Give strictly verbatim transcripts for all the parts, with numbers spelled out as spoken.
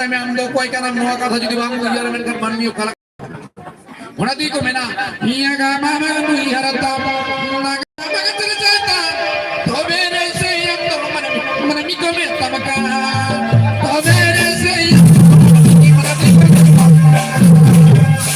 ᱟᱢ ᱫᱚ ᱚᱠᱚᱭ ᱠᱟᱱᱟᱢ? ᱱᱚᱣᱟ ᱠᱟᱛᱷᱟ ᱡᱩᱫᱤ ᱵᱟᱢ ᱩᱭᱦᱟᱹᱨᱟ, ᱢᱮᱱᱠᱷᱟᱱ ᱢᱟᱹᱱᱢᱤ ᱚᱠᱟ ᱞᱮᱠᱟ? ᱚᱱᱟ ᱛᱮᱜᱮ ᱠᱚ ᱢᱮᱱᱟ, ᱤᱭᱟᱹ ᱜᱟᱢᱟ ᱢᱟ ᱩᱭᱦᱟᱹᱨ ᱟᱛᱟᱢ, ᱚᱱᱟ ᱜᱟᱢᱟ ᱠᱟᱛᱮ ᱨᱮ ᱪᱟᱭᱛᱟᱢ, ᱛᱚᱵᱮ ᱨᱮ ᱥᱮ ᱟᱢ ᱫᱚ ᱢᱟᱹᱱᱢᱤ, ᱢᱟᱹᱱᱢᱤ ᱠᱚ ᱢᱮᱛᱟᱢ ᱠᱟᱱᱟ, ᱛᱚᱵᱮ ᱨᱮ ᱥᱮ ᱟᱢ ᱫᱚ ᱢᱟᱹᱱᱢᱤ ᱠᱚ ᱢᱮᱛᱟᱢ ᱠᱟᱱᱟ᱾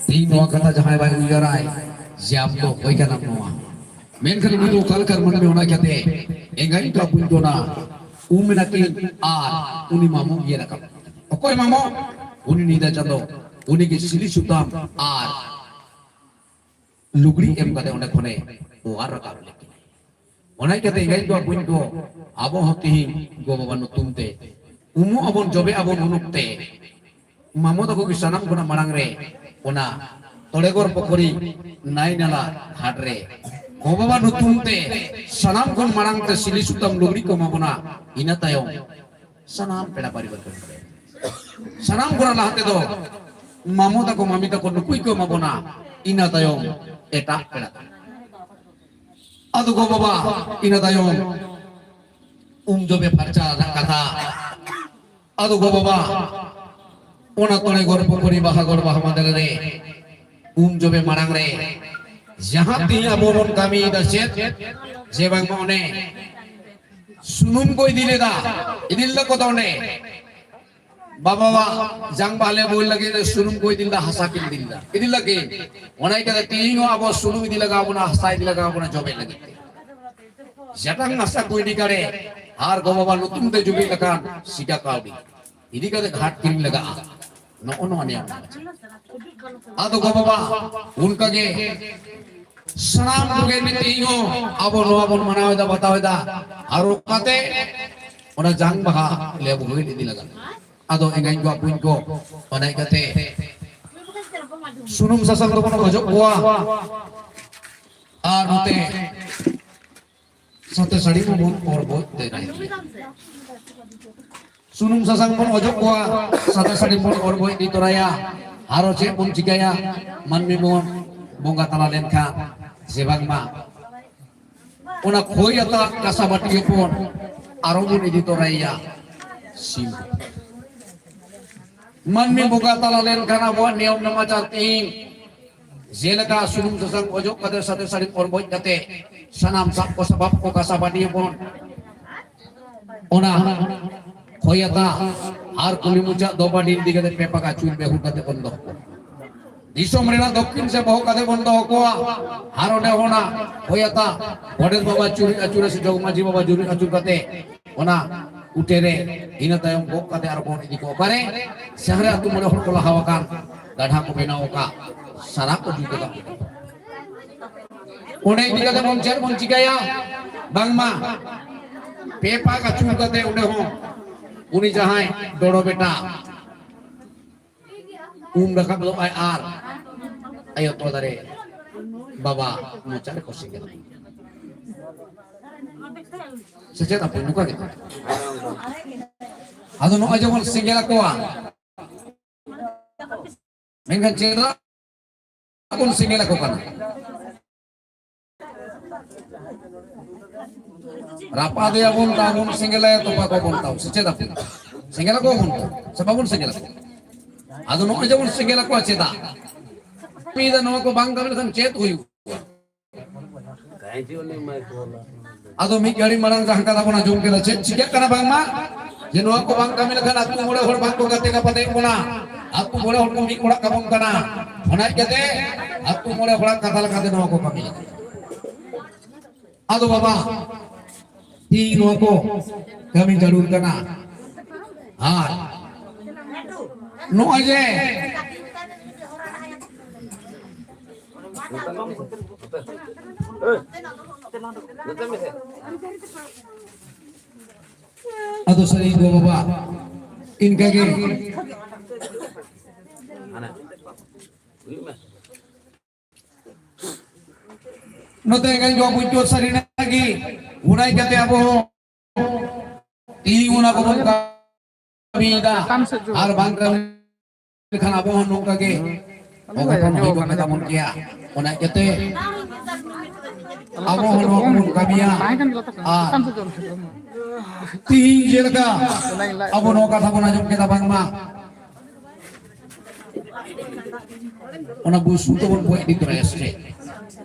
ᱛᱮᱦᱮᱧ ᱱᱚᱣᱟ ᱠᱟᱛᱷᱟ ᱡᱟᱦᱟᱸᱭ ᱵᱟᱭ ᱩᱭᱦᱟᱹᱨᱟᱭ ᱡᱮ ᱟᱢ ᱫᱚ ᱚᱠᱚᱭ ᱠᱟᱱᱟᱢ ᱱᱚᱣᱟ, ᱢᱮᱱᱠᱷᱟᱱ ᱩᱱᱤ ᱫᱚ ᱚᱠᱟ ᱞᱮᱠᱟᱱ ᱢᱟᱹᱱᱢᱤ, ᱚᱱᱟ ᱠᱟᱛᱮ ᱮᱸᱜᱟᱭ ᱠᱟᱵᱩᱧ ᱫᱚᱱᱟ, ᱩᱢ ᱮᱱᱟ ᱠᱤᱱ ᱟᱨ ᱩᱱᱤ ᱢᱟᱢᱚ ᱤᱭᱟᱹ ᱨᱟᱠᱟᱵ᱾ ᱚᱠᱚᱭ ᱢᱟᱢᱚ? ᱩᱱᱤ ᱱᱤᱫᱟ ᱪᱟᱸᱫᱚ, ᱩᱱᱤ ᱜᱮ ᱥᱤᱞᱤ ᱥᱩᱛᱟᱢ ᱟᱨ ᱞᱩᱜᱽᱲᱤ ᱮᱢ ᱠᱟᱛᱮ ᱚᱸᱰᱮ ᱠᱷᱚᱱᱮ ᱚᱣᱟᱨ ᱨᱟᱠᱟᱵ ᱞᱮᱫ ᱠᱤᱱᱟ᱾ ᱚᱱᱟ ᱤᱭᱠᱟᱹᱛᱮ ᱮᱸᱜᱟᱭ ᱠᱚ ᱵᱚᱠᱚᱧ ᱠᱚ, ᱟᱵᱚ ᱦᱚᱸ ᱛᱮᱦᱮᱧ ᱜᱚ ᱵᱟᱵᱟ ᱧᱩᱛᱩᱢ ᱛᱮ ᱩᱢᱩᱜ ᱟᱵᱚᱱ, ᱡᱚᱵᱮ ᱟᱵᱚᱱ ᱩᱱ ᱚᱠᱛᱮ ᱢᱟᱢᱚ ᱛᱟᱠᱚ ᱜᱮ ᱥᱟᱱᱟᱢ ᱠᱷᱚᱱᱟᱜ ᱢᱟᱲᱟᱝ ᱨᱮ ᱚᱱᱟ ᱛᱚᱲᱮᱜᱚᱨ ᱯᱩᱠᱷᱩᱨᱤ ᱱᱟᱭ ᱱᱟᱞᱟ ᱜᱷᱟᱴ ᱨᱮ ᱜᱚ ᱵᱟᱵᱟ ᱧᱩᱛᱩᱢ ᱛᱮ ᱥᱟᱱᱟᱢ ᱠᱷᱚᱱ ᱢᱟᱲᱟᱝ ᱛᱮ ᱥᱤᱞᱤ ᱥᱩᱛᱟᱢ ᱞᱩᱜᱽᱲᱤ ᱠᱚ ᱮᱢᱟ ᱵᱚᱱᱟ᱾ ᱤᱱᱟᱹ ᱛᱟᱭᱚᱢ ᱥᱟᱱᱟᱢ ᱯᱮᱲᱟ ᱯᱟᱹᱨᱤᱵᱟᱨ ᱠᱚ, ᱥᱟᱱᱟᱢ ᱠᱷᱚᱱ ᱞᱟᱦᱟ ᱛᱮᱫᱚ ᱢᱟᱢᱚ ᱛᱟᱠᱚ, ᱢᱟᱢᱤ ᱛᱟᱠᱚ, ᱱᱩᱠᱩ ᱠᱚ ᱮᱢᱟ ᱵᱚᱱᱟ᱾ ᱤᱱᱟᱹ ᱛᱟᱭᱚᱢ ᱮᱴᱟᱜ ᱯᱮᱲᱟ᱾ ᱟᱫᱚ ᱜᱚ ᱵᱟᱵᱟ, ᱤᱱᱟᱹ ᱛᱟᱭᱚᱢ ᱩᱢ ᱡᱚᱵᱮ ᱯᱷᱟᱨᱪᱟ ᱨᱮᱱᱟᱜ ᱠᱟᱛᱷᱟ᱾ ᱟᱫᱚ ᱜᱚ ᱵᱟᱵᱟ, ᱚᱱᱟ ᱛᱚᱲᱮᱜᱚᱨ ᱯᱩᱠᱷᱩᱨᱤ ᱵᱟᱦᱟᱜᱚᱲ ᱵᱟᱦᱟ ᱢᱟᱫᱮᱞ ᱨᱮ ᱩᱢ ᱡᱚᱵᱮ ᱢᱟᱲᱟᱝ ᱨᱮ ᱡᱟᱦᱟᱸ ᱛᱤᱱ ᱟᱵᱚ ᱵᱚᱱ ᱠᱟᱹᱢᱤᱭᱮᱫᱟ ᱪᱮᱫ, ᱡᱮ ᱵᱟᱝᱢᱟ ᱚᱱᱮ ᱥᱩᱱᱩᱢ ᱠᱚ ᱤᱫᱤ ᱞᱮᱫᱟ, ᱤᱫᱤ ᱞᱮᱫᱟ ᱠᱚ ᱛᱚ ᱚᱸᱰᱮ᱾ ᱵᱟᱵᱟᱣᱟᱜ ᱡᱟᱝ ᱵᱟᱦᱟ ᱞᱮ ᱵᱚᱦᱮᱞ ᱞᱟᱹᱜᱤᱫ ᱥᱩᱱᱩᱢ ᱠᱚ ᱤᱫᱤ ᱞᱮᱫᱟ, ᱦᱟᱥᱟ ᱠᱤᱱ ᱤᱫᱤ ᱞᱮᱫᱟ, ᱤᱫᱤ ᱞᱟᱹᱜᱤᱫ᱾ ᱚᱱᱟ ᱤᱭᱠᱟᱹᱛᱮ ᱛᱮᱦᱮᱧ ᱦᱚᱸ ᱟᱵᱚ ᱥᱩᱱᱩᱢ ᱤᱫᱤ ᱞᱟᱜᱟᱣ ᱵᱚᱱᱟ, ᱦᱟᱥᱟ ᱤᱫᱤ ᱞᱟᱜᱟᱣ ᱵᱚᱱᱟ ᱡᱚᱵᱮ ᱞᱟᱹᱜᱤᱫ ᱛᱮ᱾ ᱡᱟᱴᱟᱝ ᱦᱟᱥᱟ ᱠᱚ ᱤᱫᱤ ᱠᱟᱨᱮ ᱟᱨ ᱜᱚ ᱵᱟᱵᱟ ᱧᱩᱛᱩᱢ ᱛᱮ ᱡᱩᱢᱤᱫ ᱞᱮᱠᱟᱱ ᱥᱤᱠᱟ ᱠᱟᱹᱣᱰᱤ ᱤᱫᱤ ᱠᱟᱛᱮ ᱜᱷᱟᱴ ᱠᱤᱨᱤᱧ ᱞᱟᱜᱟᱜᱼᱟ᱾ ᱱᱚᱜᱼᱚ ᱱᱚᱣᱟ ᱱᱤᱭᱚᱢ᱾ ᱟᱫᱚ ᱜᱚ ᱵᱟᱵᱟ ᱚᱱᱠᱟ ᱜᱮ ᱥᱟᱱᱟᱢ ᱠᱚᱜᱮ ᱢᱤᱫ ᱛᱮ ᱤᱧ ᱦᱚᱸ ᱟᱵᱚ ᱱᱚᱣᱟ ᱵᱚᱱ ᱢᱟᱱᱟᱣ ᱮᱫᱟ, ᱵᱟᱛᱟᱣ ᱮᱫᱟ᱾ ᱟᱨ ᱚᱱᱠᱟᱛᱮ ᱚᱱᱟ ᱡᱟᱝ ᱵᱟᱦᱟ ᱞᱮ ᱵᱚᱦᱮᱞ ᱤᱫᱤ ᱞᱟᱜᱟ᱾ ᱟᱫᱚ ᱮᱸᱜᱟᱧ ᱠᱚ ᱟᱹᱯᱩᱧ ᱠᱚ ᱚᱱᱟ ᱤᱭᱠᱟᱹᱛᱮ ᱥᱩᱱᱩᱢ ᱥᱟᱥᱟᱝ ᱫᱚᱵᱚᱱ ᱚᱡᱚᱜ ᱠᱚᱣᱟ᱾ ᱟᱨ ᱱᱚᱛᱮ ᱥᱟᱛᱮ ᱥᱟᱹᱲᱤ ᱠᱚᱵᱚᱱ ᱚᱨ ᱵᱚᱡ ᱛᱚᱨᱟᱭᱟ᱾ ᱥᱩᱱᱩᱢ ᱥᱟᱥᱟᱝ ᱵᱚᱱ ᱚᱡᱚᱜ ᱠᱚᱣᱟ, ᱥᱟᱛᱮ ᱥᱟᱹᱲᱤ ᱵᱚᱱ ᱚᱨ ᱵᱚᱡ ᱤᱫᱤ ᱛᱚᱨᱟᱭᱟ᱾ ᱟᱨᱚ ᱪᱮᱫ ᱵᱚᱱ ᱪᱤᱠᱟᱹᱭᱟ? ᱢᱟᱹᱱᱢᱤ ᱵᱚᱱ ᱵᱚᱸᱜᱟ ᱛᱟᱞᱟ ᱞᱮᱱᱠᱷᱟᱱ ᱥᱮ ᱵᱟᱝᱢᱟ ᱚᱱᱟ ᱠᱷᱚᱭ ᱟᱛᱟ ᱠᱟᱸᱥᱟ ᱵᱟᱹᱴᱤ ᱦᱚᱯᱚᱱ ᱟᱨᱚ ᱵᱚᱱ ᱤᱫᱤ ᱛᱚᱨᱟᱭᱮᱭᱟ ᱥᱤᱢ᱾ ᱢᱟᱹᱱᱢᱤ ᱵᱚᱸᱜᱟ ᱛᱟᱞᱟ ᱞᱮᱱᱠᱷᱟᱱ ᱟᱵᱚᱣᱟᱜ ᱱᱤᱭᱚᱢ ᱱᱮᱢᱟᱪᱟᱨ ᱛᱮᱦᱤᱧ ᱡᱮᱞᱮᱠᱟ ᱥᱩᱱᱩᱢ ᱥᱟᱥᱟᱝ ᱚᱡᱚᱜ ᱠᱟᱛᱮ, ᱥᱟᱛᱮ ᱥᱟᱹᱲᱤᱢ ᱚᱨ ᱵᱚᱡ ᱠᱟᱛᱮ, ᱥᱟᱱᱟᱢ ᱥᱟᱵ ᱠᱚ ᱥᱟᱯᱟᱵ ᱠᱚ ᱠᱟᱸᱥᱟ ᱵᱟᱹᱴᱤ ᱦᱚᱯᱚᱱ, ᱚᱱᱟ ᱠᱷᱚᱭ ᱟᱛᱟ ᱟᱨ ᱠᱩᱞᱦᱤ ᱢᱩᱪᱟᱹᱫ ᱫᱚ ᱵᱟᱹᱴᱤ ᱤᱫᱤ ᱠᱟᱛᱮ ᱯᱮ ᱯᱟᱠᱟ ᱪᱩᱞ ᱵᱮᱦᱩᱨ ᱠᱟᱛᱮ ᱵᱚᱱ ᱫᱚᱦᱚ ᱠᱚᱣᱟ᱾ ᱫᱤᱥᱚᱢ ᱨᱮᱱᱟᱜ ᱫᱚᱠᱠᱷᱤᱱ ᱥᱮᱫ ᱵᱚᱦᱚᱜ ᱠᱟᱛᱮ ᱵᱚᱱ ᱫᱚᱦᱚ ᱠᱚᱣᱟ᱾ ᱟᱨ ᱚᱸᱰᱮ ᱚᱱᱟ ᱠᱷᱚᱭ ᱟᱛᱟ ᱜᱚᱰᱮᱛ ᱵᱟᱵᱟ ᱪᱩᱨᱩᱡ ᱟᱹᱪᱩᱨ ᱥᱮ ᱡᱚᱜᱽ ᱢᱟᱹᱡᱷᱤ ᱵᱟᱵᱟ ᱪᱩᱨᱩᱡ ᱟᱹᱪᱩᱨ ᱠᱟᱛᱮ ᱚᱱᱟ ᱩᱴᱟᱹ ᱨᱮ ᱤᱱᱟᱹ ᱛᱟᱭᱚᱢ ᱜᱚᱜ ᱠᱟᱛᱮ ᱟᱨ ᱵᱚᱱ ᱤᱫᱤ ᱠᱚᱣᱟ ᱚᱠᱟᱨᱮ? ᱡᱟᱦᱟᱸ ᱨᱮ ᱟᱹᱛᱩ ᱢᱚᱬᱮ ᱦᱚᱲ ᱠᱚ ᱞᱟᱦᱟ ᱟᱠᱟᱱ, ᱜᱟᱰᱷᱟ ᱠᱚ ᱵᱮᱱᱟᱣ ᱟᱠᱟᱫ, ᱥᱟᱨᱟ ᱠᱚ ᱡᱩᱛ ᱟᱠᱟᱫ᱾ ᱚᱸᱰᱮ ᱤᱫᱤ ᱠᱟᱛᱮ ᱵᱚᱱ ᱪᱮᱫ ᱵᱚᱱ ᱪᱤᱠᱟᱹᱭᱟ? ᱵᱟᱝᱢᱟ ᱯᱮ ᱯᱟᱠ ᱟᱹᱪᱩᱨ ᱠᱟᱛᱮ ᱚᱸᱰᱮ ᱦᱚᱸ ᱩᱱᱤ ᱡᱟᱦᱟᱸᱭ ᱰᱚᱲᱚ ᱵᱮᱴᱟ ᱩᱢ ᱨᱟᱠᱟᱵ ᱜᱚᱫᱚᱜ ᱟᱭ ᱟᱨ ᱟᱭᱳ ᱛᱚᱣᱟ ᱫᱟᱨᱮ ᱵᱟᱵᱟ ᱢᱚᱪᱟ ᱨᱮᱠᱚ ᱥᱮᱸᱜᱮᱞ ᱟᱠᱚᱣᱟ᱾ ᱥᱮ ᱪᱮᱫ ᱟᱯᱮ ᱱᱚᱝᱠᱟ ᱜᱮ? ᱟᱫᱚ ᱱᱚᱜᱼᱚᱭ ᱡᱮᱢᱚᱱ ᱥᱮᱸᱜᱮᱞ ᱟᱠᱚᱣᱟ, ᱢᱮᱱᱠᱷᱟᱱ ᱪᱮᱫᱟᱜ ᱵᱚᱱ ᱥᱮᱸᱜᱮᱞ ᱟᱠᱚ ᱠᱟᱱᱟ? ᱨᱟᱯᱟᱫᱮᱭᱟᱵᱚᱱ, ᱛᱟᱵᱚᱱ ᱥᱮᱸᱜᱮᱞᱟᱭᱟ, ᱛᱚᱯᱟ ᱠᱚᱵᱚᱱ ᱛᱟᱵᱚᱱ᱾ ᱥᱮ ᱪᱮᱫ ᱟᱯᱮ? ᱥᱮᱸᱜᱮᱞ ᱟᱠᱚᱣᱟᱵᱚᱱ ᱥᱮ ᱵᱟᱵᱚᱱ ᱥᱮᱸᱜᱮᱞ ᱟᱠᱚᱣᱟ? ᱟᱫᱚ ᱱᱚᱜᱼᱚᱭ ᱡᱮᱵᱚᱱ ᱥᱮᱸᱜᱮᱞ ᱟᱠᱚᱣᱟ, ᱪᱮᱫᱟᱜ? ᱯᱤᱫᱟ ᱱᱚᱣᱟ ᱠᱚ ᱵᱟᱝ ᱠᱟᱹᱢᱤ ᱞᱮᱠᱷᱟᱱ ᱪᱮᱫ ᱦᱩᱭᱩᱜᱼᱟ? ᱟᱫᱚ ᱢᱤᱫ ᱜᱷᱟᱹᱲᱤ ᱢᱟᱲᱟᱝ ᱡᱟᱦᱟᱸ ᱠᱟᱛᱷᱟ ᱵᱚᱱ ᱟᱸᱡᱚᱢ ᱠᱮᱫᱟ, ᱪᱮᱫ ᱪᱤᱠᱟᱹᱜ ᱠᱟᱱᱟ ᱵᱟᱝᱢᱟ? ᱡᱮ ᱱᱚᱣᱟ ᱠᱚ ᱵᱟᱝ ᱠᱟᱹᱢᱤ ᱞᱮᱠᱷᱟᱱ ᱟᱹᱛᱩ ᱢᱚᱬᱮ ᱦᱚᱲ ᱵᱟᱝ ᱠᱚ ᱜᱟᱛᱮ ᱜᱟᱯᱟᱛᱮᱜ ᱵᱚᱱᱟ, ᱟᱹᱛᱩ ᱢᱚᱬᱮ ᱦᱚᱲ ᱠᱚ ᱢᱤᱫ ᱚᱲᱟᱜ ᱠᱟᱵᱚᱱ ᱠᱟᱱᱟ᱾ ᱚᱱᱟ ᱤᱭᱠᱟᱹᱛᱮ ᱟᱹᱛᱩ ᱢᱚᱬᱮ ᱦᱚᱲᱟᱜ ᱠᱟᱛᱷᱟ ᱞᱮᱠᱟᱛᱮ ᱱᱚᱣᱟ ᱠᱚ ᱠᱟᱹᱢᱤ ᱞᱮᱠᱷᱟᱱ᱾ ᱟᱫᱚ ᱵᱟᱵᱟ, ᱛᱤᱦᱤᱧ ᱱᱚᱣᱟ ᱠᱚ ᱠᱟᱹᱢᱤ ᱡᱟᱹᱨᱩᱲ ᱠᱟᱱᱟ᱾ ᱟᱨ ᱱᱚᱜᱼᱚᱭ ᱡᱮ ᱟᱫᱚ ᱥᱟᱹᱨᱤ ᱜᱚ ᱵᱟᱵᱟ, ᱤᱱᱠᱟᱹ ᱜᱮ᱾ ᱱᱚᱛᱮ ᱜᱮ ᱜᱚ ᱵᱩᱡᱽ ᱫᱚ ᱥᱟᱹᱨᱤᱱᱟᱜ ᱜᱮ, ᱚᱱᱟ ᱤᱭᱠᱟᱹᱛᱮ ᱟᱵᱚ ᱦᱚᱸ ᱛᱤᱦᱤᱧ ᱚᱱᱟ ᱠᱚᱵᱚᱱ ᱠᱟᱹᱢᱤᱭᱮᱫᱟ᱾ ᱟᱨ ᱵᱟᱝ ᱠᱟᱹᱢᱤ ᱞᱮᱠᱷᱟᱱ ᱟᱵᱚ ᱦᱚᱸ ᱱᱚᱝᱠᱟ ᱜᱮ ᱚᱜᱷᱚᱴᱚᱱ ᱦᱩᱭ ᱠᱚᱜ ᱛᱟᱵᱚᱱ ᱜᱮᱭᱟ᱾ ᱚᱱᱟ ᱤᱭᱠᱟᱹᱛᱮ ᱟᱵᱚ ᱦᱚᱸ ᱱᱚᱣᱟ ᱠᱚᱵᱚᱱ ᱠᱟᱹᱢᱤᱭᱟ᱾ ᱟᱨ ᱛᱤᱦᱤᱧ ᱡᱮᱞᱮᱠᱟ ᱟᱵᱚ ᱱᱚᱣᱟ ᱠᱟᱛᱷᱟ ᱵᱚᱱ ᱟᱸᱡᱚᱢ ᱠᱮᱫᱟ, ᱵᱟᱝᱢᱟ ᱚᱱᱟ ᱵᱩᱥᱩᱵ ᱫᱚᱵᱚᱱ ᱵᱚᱡ ᱤᱫᱤ ᱛᱚᱨᱟᱭᱟ ᱥᱮ ᱪᱮᱫ?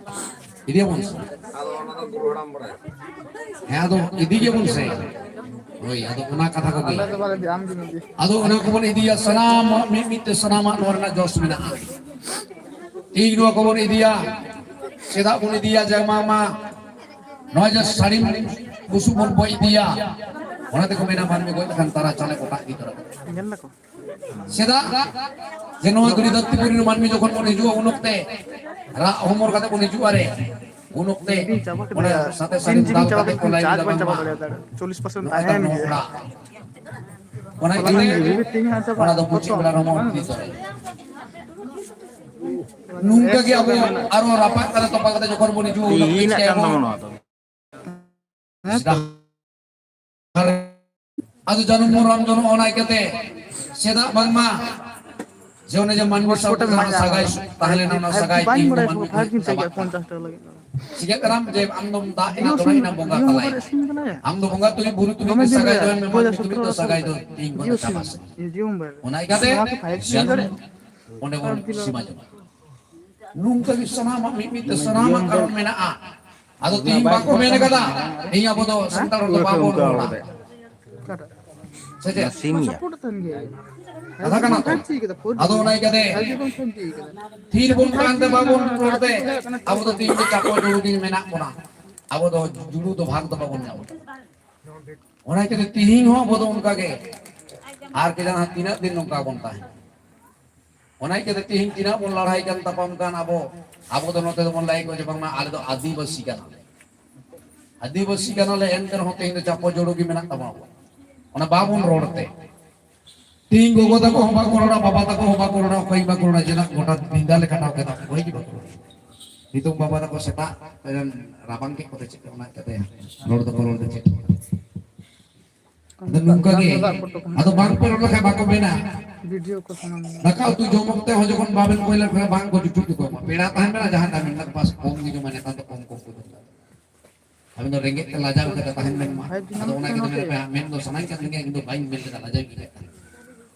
ᱤᱫᱤᱭᱟᱵᱚᱱ ᱥᱮ? ᱦᱮᱸ, ᱟᱫᱚ ᱤᱫᱤ ᱜᱮᱵᱚᱱ ᱥᱮ᱾ ᱦᱳᱭ, ᱟᱫᱚ ᱚᱱᱟ ᱠᱟᱛᱷᱟ ᱠᱚᱜᱮ᱾ ᱟᱫᱚ ᱚᱱᱟ ᱠᱚᱵᱚᱱ ᱤᱫᱤᱭᱟ, ᱥᱟᱱᱟᱢ ᱢᱤᱫ ᱢᱤᱫ ᱛᱮ ᱥᱟᱱᱟᱢᱟᱜ ᱱᱚᱣᱟ ᱨᱮᱱᱟᱜ ᱡᱚᱥ ᱢᱮᱱᱟᱜᱼᱟ᱾ ᱤᱧ ᱱᱚᱣᱟ ᱠᱚᱵᱚᱱ ᱤᱫᱤᱭᱟ᱾ ᱪᱮᱫᱟᱜ ᱵᱚᱱ ᱤᱫᱤᱭᱟ? ᱡᱮ ᱢᱟ, ᱢᱟ, ᱱᱚᱣᱟ ᱡᱮ ᱥᱟᱹᱲᱤᱢ ᱵᱩᱥᱩᱵ ᱵᱚᱱ ᱵᱚᱡ ᱤᱫᱤᱭᱟ, ᱚᱱᱟ ᱛᱮᱠᱚ ᱢᱮᱱᱟ ᱢᱟᱹᱱᱢᱤ ᱜᱚᱡ ᱞᱮᱠᱷᱟᱱ ᱛᱟᱨᱟ ᱪᱟᱞᱮ ᱠᱚᱴᱟ ᱤᱫᱤ ᱛᱚᱨᱟ ᱠᱟᱜᱼᱟ᱾ ᱧᱮᱞ ᱫᱟᱠᱚ? ᱪᱮᱫᱟᱜ? ᱡᱮ ᱱᱚᱣᱟ ᱫᱷᱩᱲᱤ ᱫᱷᱟᱹᱨᱛᱤ ᱯᱩᱨᱤ ᱨᱮ ᱢᱟᱹᱱᱢᱤ ᱡᱚᱠᱷᱚᱱ ᱵᱚᱱ ᱦᱤᱡᱩᱜᱼᱟ, ᱩᱱ ᱚᱠᱛᱮ ᱨᱟᱜ ᱦᱚᱢᱚᱨ ᱠᱟᱛᱮ ᱵᱚᱱ ᱦᱤᱡᱩᱜᱼᱟ ᱨᱮ, ᱩᱱ ᱚᱠᱛᱮ ᱚᱱᱟ ᱥᱟᱛᱮ ᱥᱟᱹᱲᱤᱢ ᱫᱟᱞ ᱠᱟᱛᱮ ᱠᱚ ᱞᱟᱭ ᱠᱮᱫᱟ ᱵᱟᱝᱢᱟ ᱱᱚᱜᱼᱚᱭ ᱛᱟᱵᱚᱱ ᱚᱲᱟᱜ᱾ ᱚᱱᱟ ᱤᱭᱠᱟᱹᱛᱮ ᱚᱱᱟ ᱫᱚ ᱵᱩᱪᱤ ᱵᱮᱲᱟ ᱨᱮᱦᱚᱸ ᱵᱚᱱ ᱤᱫᱤ ᱛᱚᱨᱟᱭᱟ᱾ ᱱᱚᱝᱠᱟ ᱜᱮ ᱟᱵᱚ ᱟᱨᱚ ᱨᱟᱯᱟᱜ ᱠᱟᱛᱮ ᱛᱚᱯᱟ ᱠᱟᱛᱮ ᱡᱚᱠᱷᱚᱱ ᱵᱚᱱ ᱦᱤᱡᱩᱜᱼᱟ, ᱩᱱ ᱚᱠᱛᱚ ᱛᱤᱦᱤᱧ ᱨᱮᱱᱟᱜ ᱪᱤᱠᱟᱹᱭᱟᱵᱚᱱ? ᱠᱟᱱ ᱛᱟᱵᱚᱱᱟ ᱱᱚᱣᱟ ᱫᱚ᱾ ᱟᱫᱚ ᱡᱟᱹᱱᱩᱢ ᱵᱚᱱ ᱨᱟᱢ ᱡᱚᱱᱚᱜᱼᱟ, ᱚᱱᱟ ᱤᱠᱟᱹᱛᱮ ᱪᱮᱫᱟᱜ ᱵᱟᱝᱢᱟ ᱡᱮ ᱚᱱᱮ ᱡᱮ ᱢᱟᱹᱱᱢᱤ ᱥᱟᱶ ᱡᱟᱦᱟᱸ ᱥᱟᱹᱜᱟᱭ ᱛᱟᱦᱮᱸ ᱞᱮᱱᱟ, ᱚᱱᱟ ᱥᱟᱹᱜᱟᱭ ᱛᱮᱦᱮᱧ ᱫᱚ ᱢᱟᱹᱱᱢᱤ ᱴᱷᱮᱱ ᱪᱟᱵᱟᱜ ᱠᱟᱱᱟ᱾ ᱪᱤᱠᱟᱹᱜ ᱠᱟᱱᱟᱢ ᱡᱮ ᱟᱢ ᱫᱚᱢ ᱫᱟᱜ ᱮᱱᱟ, ᱫᱚᱦᱚᱭ ᱮᱱᱟ, ᱵᱚᱸᱜᱟ ᱛᱟᱞᱟᱭᱮᱱᱟ᱾ ᱟᱢ ᱫᱚ ᱵᱚᱸᱜᱟ ᱛᱩᱞᱩᱡ, ᱵᱩᱨᱩ ᱛᱩᱞᱩᱡ ᱜᱮ ᱥᱟᱹᱜᱟᱭ ᱫᱚᱦᱚᱭ ᱢᱮ, ᱢᱟᱹᱱᱢᱤ ᱛᱩᱞᱩᱡ ᱫᱚ ᱥᱟᱹᱜᱟᱭ ᱫᱚ ᱛᱮᱦᱮᱧ ᱠᱷᱚᱱ ᱫᱚ ᱪᱟᱵᱟ ᱥᱮᱫ᱾ ᱚᱱᱟ ᱤᱠᱟᱹᱛᱮ ᱡᱟᱹᱱᱩᱢ ᱚᱸᱰᱮ ᱵᱚᱱ ᱥᱤᱢᱟ ᱡᱚᱝᱟ᱾ ᱱᱚᱝᱠᱟ ᱜᱮ ᱥᱟᱱᱟᱢᱟᱜ ᱢᱤᱫ ᱢᱤᱫ ᱛᱮ ᱥᱟᱱᱟᱢᱟᱜ ᱠᱟᱨᱚᱱ ᱢᱮᱱᱟᱜᱼᱟ᱾ ᱟᱫᱚ ᱛᱮᱦᱮᱧ ᱵᱟᱠᱚ ᱢᱮᱱ ᱠᱟᱫᱟ, ᱛᱮᱦᱮᱧ ᱟᱵᱚ ᱫᱚ ᱥᱟᱱᱛᱟᱲ ᱦᱚᱲ ᱫᱚ ᱵᱟᱵᱚᱱ ᱨᱚᱲᱟ᱾ ᱥᱮ ᱪᱮᱫ? ᱥᱤᱢ ᱜᱮᱭᱟ᱾ ᱠᱟᱛᱷᱟ ᱠᱟᱱᱟ ᱛᱚ? ᱟᱫᱚ ᱚᱱᱟ ᱤᱠᱟᱹᱛᱮ ᱛᱷᱤᱨ ᱵᱚᱱ ᱛᱟᱦᱮᱱ ᱛᱮ ᱵᱟᱵᱚᱱ ᱨᱚᱲ ᱛᱮ ᱟᱵᱚ ᱫᱚ ᱛᱮᱦᱮᱧ ᱫᱚ ᱪᱟᱯᱚ ᱡᱩᱲᱩ ᱜᱮ ᱢᱮᱱᱟᱜ ᱵᱚᱱᱟ᱾ ᱟᱵᱚ ᱫᱚ ᱡᱩᱲᱩ ᱫᱚ ᱵᱷᱟᱜᱽ ᱫᱚ ᱵᱟᱵᱚᱱ ᱧᱟᱢᱟ᱾ ᱚᱱᱟ ᱤᱠᱟᱹᱛᱮ ᱛᱮᱦᱮᱧ ᱦᱚᱸ ᱟᱵᱚ ᱫᱚ ᱚᱱᱠᱟ ᱜᱮ ᱟᱨ ᱠᱮ ᱡᱟᱦᱟᱸ ᱛᱤᱱᱟᱹᱜ ᱫᱤᱱ ᱱᱚᱝᱠᱟ ᱵᱚᱱ ᱛᱟᱦᱮᱱᱟ᱾ ᱚᱱᱟ ᱤᱠᱟᱹᱛᱮ ᱛᱮᱦᱮᱧ ᱛᱤᱱᱟᱹᱜ ᱵᱚᱱ ᱞᱟᱲᱦᱟᱭ ᱠᱟᱱ ᱛᱟᱯᱟᱢ ᱠᱟᱱ ᱟᱵᱚ, ᱟᱵᱚ ᱫᱚ ᱱᱚᱛᱮ ᱫᱚᱵᱚᱱ ᱞᱟᱹᱭ ᱠᱚ ᱡᱮ ᱵᱟᱝᱢᱟ ᱟᱞᱮ ᱫᱚ ᱟᱹᱫᱤᱵᱟᱹᱥᱤ ᱠᱟᱱᱟᱞᱮ᱾ ᱟᱹᱫᱤᱵᱟᱹᱥᱤ ᱠᱟᱱᱟᱞᱮ, ᱮᱱᱛᱮ ᱨᱮᱦᱚᱸ ᱛᱮᱦᱮᱧ ᱫᱚ ᱪᱟᱯᱚ ᱡᱚᱲᱚ ᱜᱮ ᱢᱮᱱᱟᱜ ᱛᱟᱵᱚᱱᱟ᱾ ᱚᱱᱟ ᱵᱟᱵᱚᱱ ᱨᱚᱲ ᱛᱮ᱾ ᱛᱮᱦᱮᱧ ᱜᱚᱜᱚ ᱛᱟᱠᱚ ᱦᱚᱸ ᱵᱟᱠᱚ ᱨᱚᱲᱟ, ᱵᱟᱵᱟ ᱛᱟᱠᱚ ᱦᱚᱸ ᱵᱟᱠᱚ ᱨᱚᱲᱟ, ᱚᱠᱚᱭ ᱵᱟᱠᱚ ᱨᱚᱲᱟ, ᱡᱮ ᱜᱚᱴᱟ ᱧᱤᱫᱟᱹ ᱞᱮ ᱠᱟᱴᱟᱣ ᱠᱮᱫᱟ, ᱚᱠᱚᱭ ᱜᱮ ᱵᱟᱠᱚ ᱨᱚᱲᱟ᱾ ᱱᱤᱛᱚᱜ ᱵᱟᱵᱟ ᱛᱟᱠᱚ ᱥᱮᱛᱟᱜ ᱨᱮᱱ ᱨᱟᱵᱟᱝ ᱠᱮᱫ ᱠᱚᱛᱮ ᱪᱮᱫ ᱚᱱᱟ ᱠᱟᱛᱮ ᱨᱚᱲ ᱫᱚᱠᱚ ᱨᱚᱲ ᱫᱚ ᱪᱮᱫ? ᱟᱫᱚ ᱱᱚᱝᱠᱟ ᱜᱮ, ᱟᱫᱚ ᱵᱟᱝ ᱯᱮ ᱨᱚᱲ ᱞᱮᱠᱷᱟᱱ ᱵᱟᱠᱚ ᱢᱮᱱᱟ᱾ ᱵᱷᱤᱰᱤᱭᱳ ᱠᱚ ᱥᱟᱱᱟᱢ ᱫᱟᱠᱟ ᱩᱛᱩ ᱡᱚᱢ ᱚᱠᱛᱮ ᱦᱚᱸ ᱡᱚᱠᱷᱚᱱ ᱵᱟᱵᱮᱱ ᱠᱚᱭ ᱞᱮᱠᱷᱟᱱ ᱵᱟᱝ ᱠᱚ ᱡᱩᱴᱩᱜ ᱛᱟᱠᱚᱣᱟ᱾ ᱯᱮᱲᱟ ᱛᱟᱦᱮᱱ ᱠᱟᱱᱟ ᱡᱟᱦᱟᱸ ᱛᱟᱦᱮᱱ ᱠᱟᱱᱟ, ᱵᱟᱥ ᱠᱚᱢ ᱜᱮ ᱡᱚᱢᱟ, ᱱᱮᱛᱟᱨ ᱫᱚ ᱠᱚᱢ ᱠᱚᱢ ᱠᱚ ᱡᱚᱢᱟ᱾ ᱟᱵᱮᱱ ᱫᱚ ᱨᱮᱸᱜᱮᱡ ᱛᱮ ᱞᱟᱡᱟᱣ ᱠᱟᱛᱮ ᱛᱟᱦᱮᱱ ᱵᱮᱱ ᱢᱟ᱾ ᱟᱫᱚ ᱚᱱᱟ ᱜᱮ ᱢᱮᱱ ᱫᱚ ᱥᱟᱱᱟᱧ ᱠᱟᱱ ᱜᱮᱭᱟ, ᱤᱧ ᱫᱚ ᱵᱟᱹᱧ ᱢᱮᱱ ᱞᱮᱫᱟ, ᱞᱟᱡᱟᱣ ᱜᱮ ᱟᱹᱭᱠᱟᱹᱜ ᱠᱟᱱᱟ᱾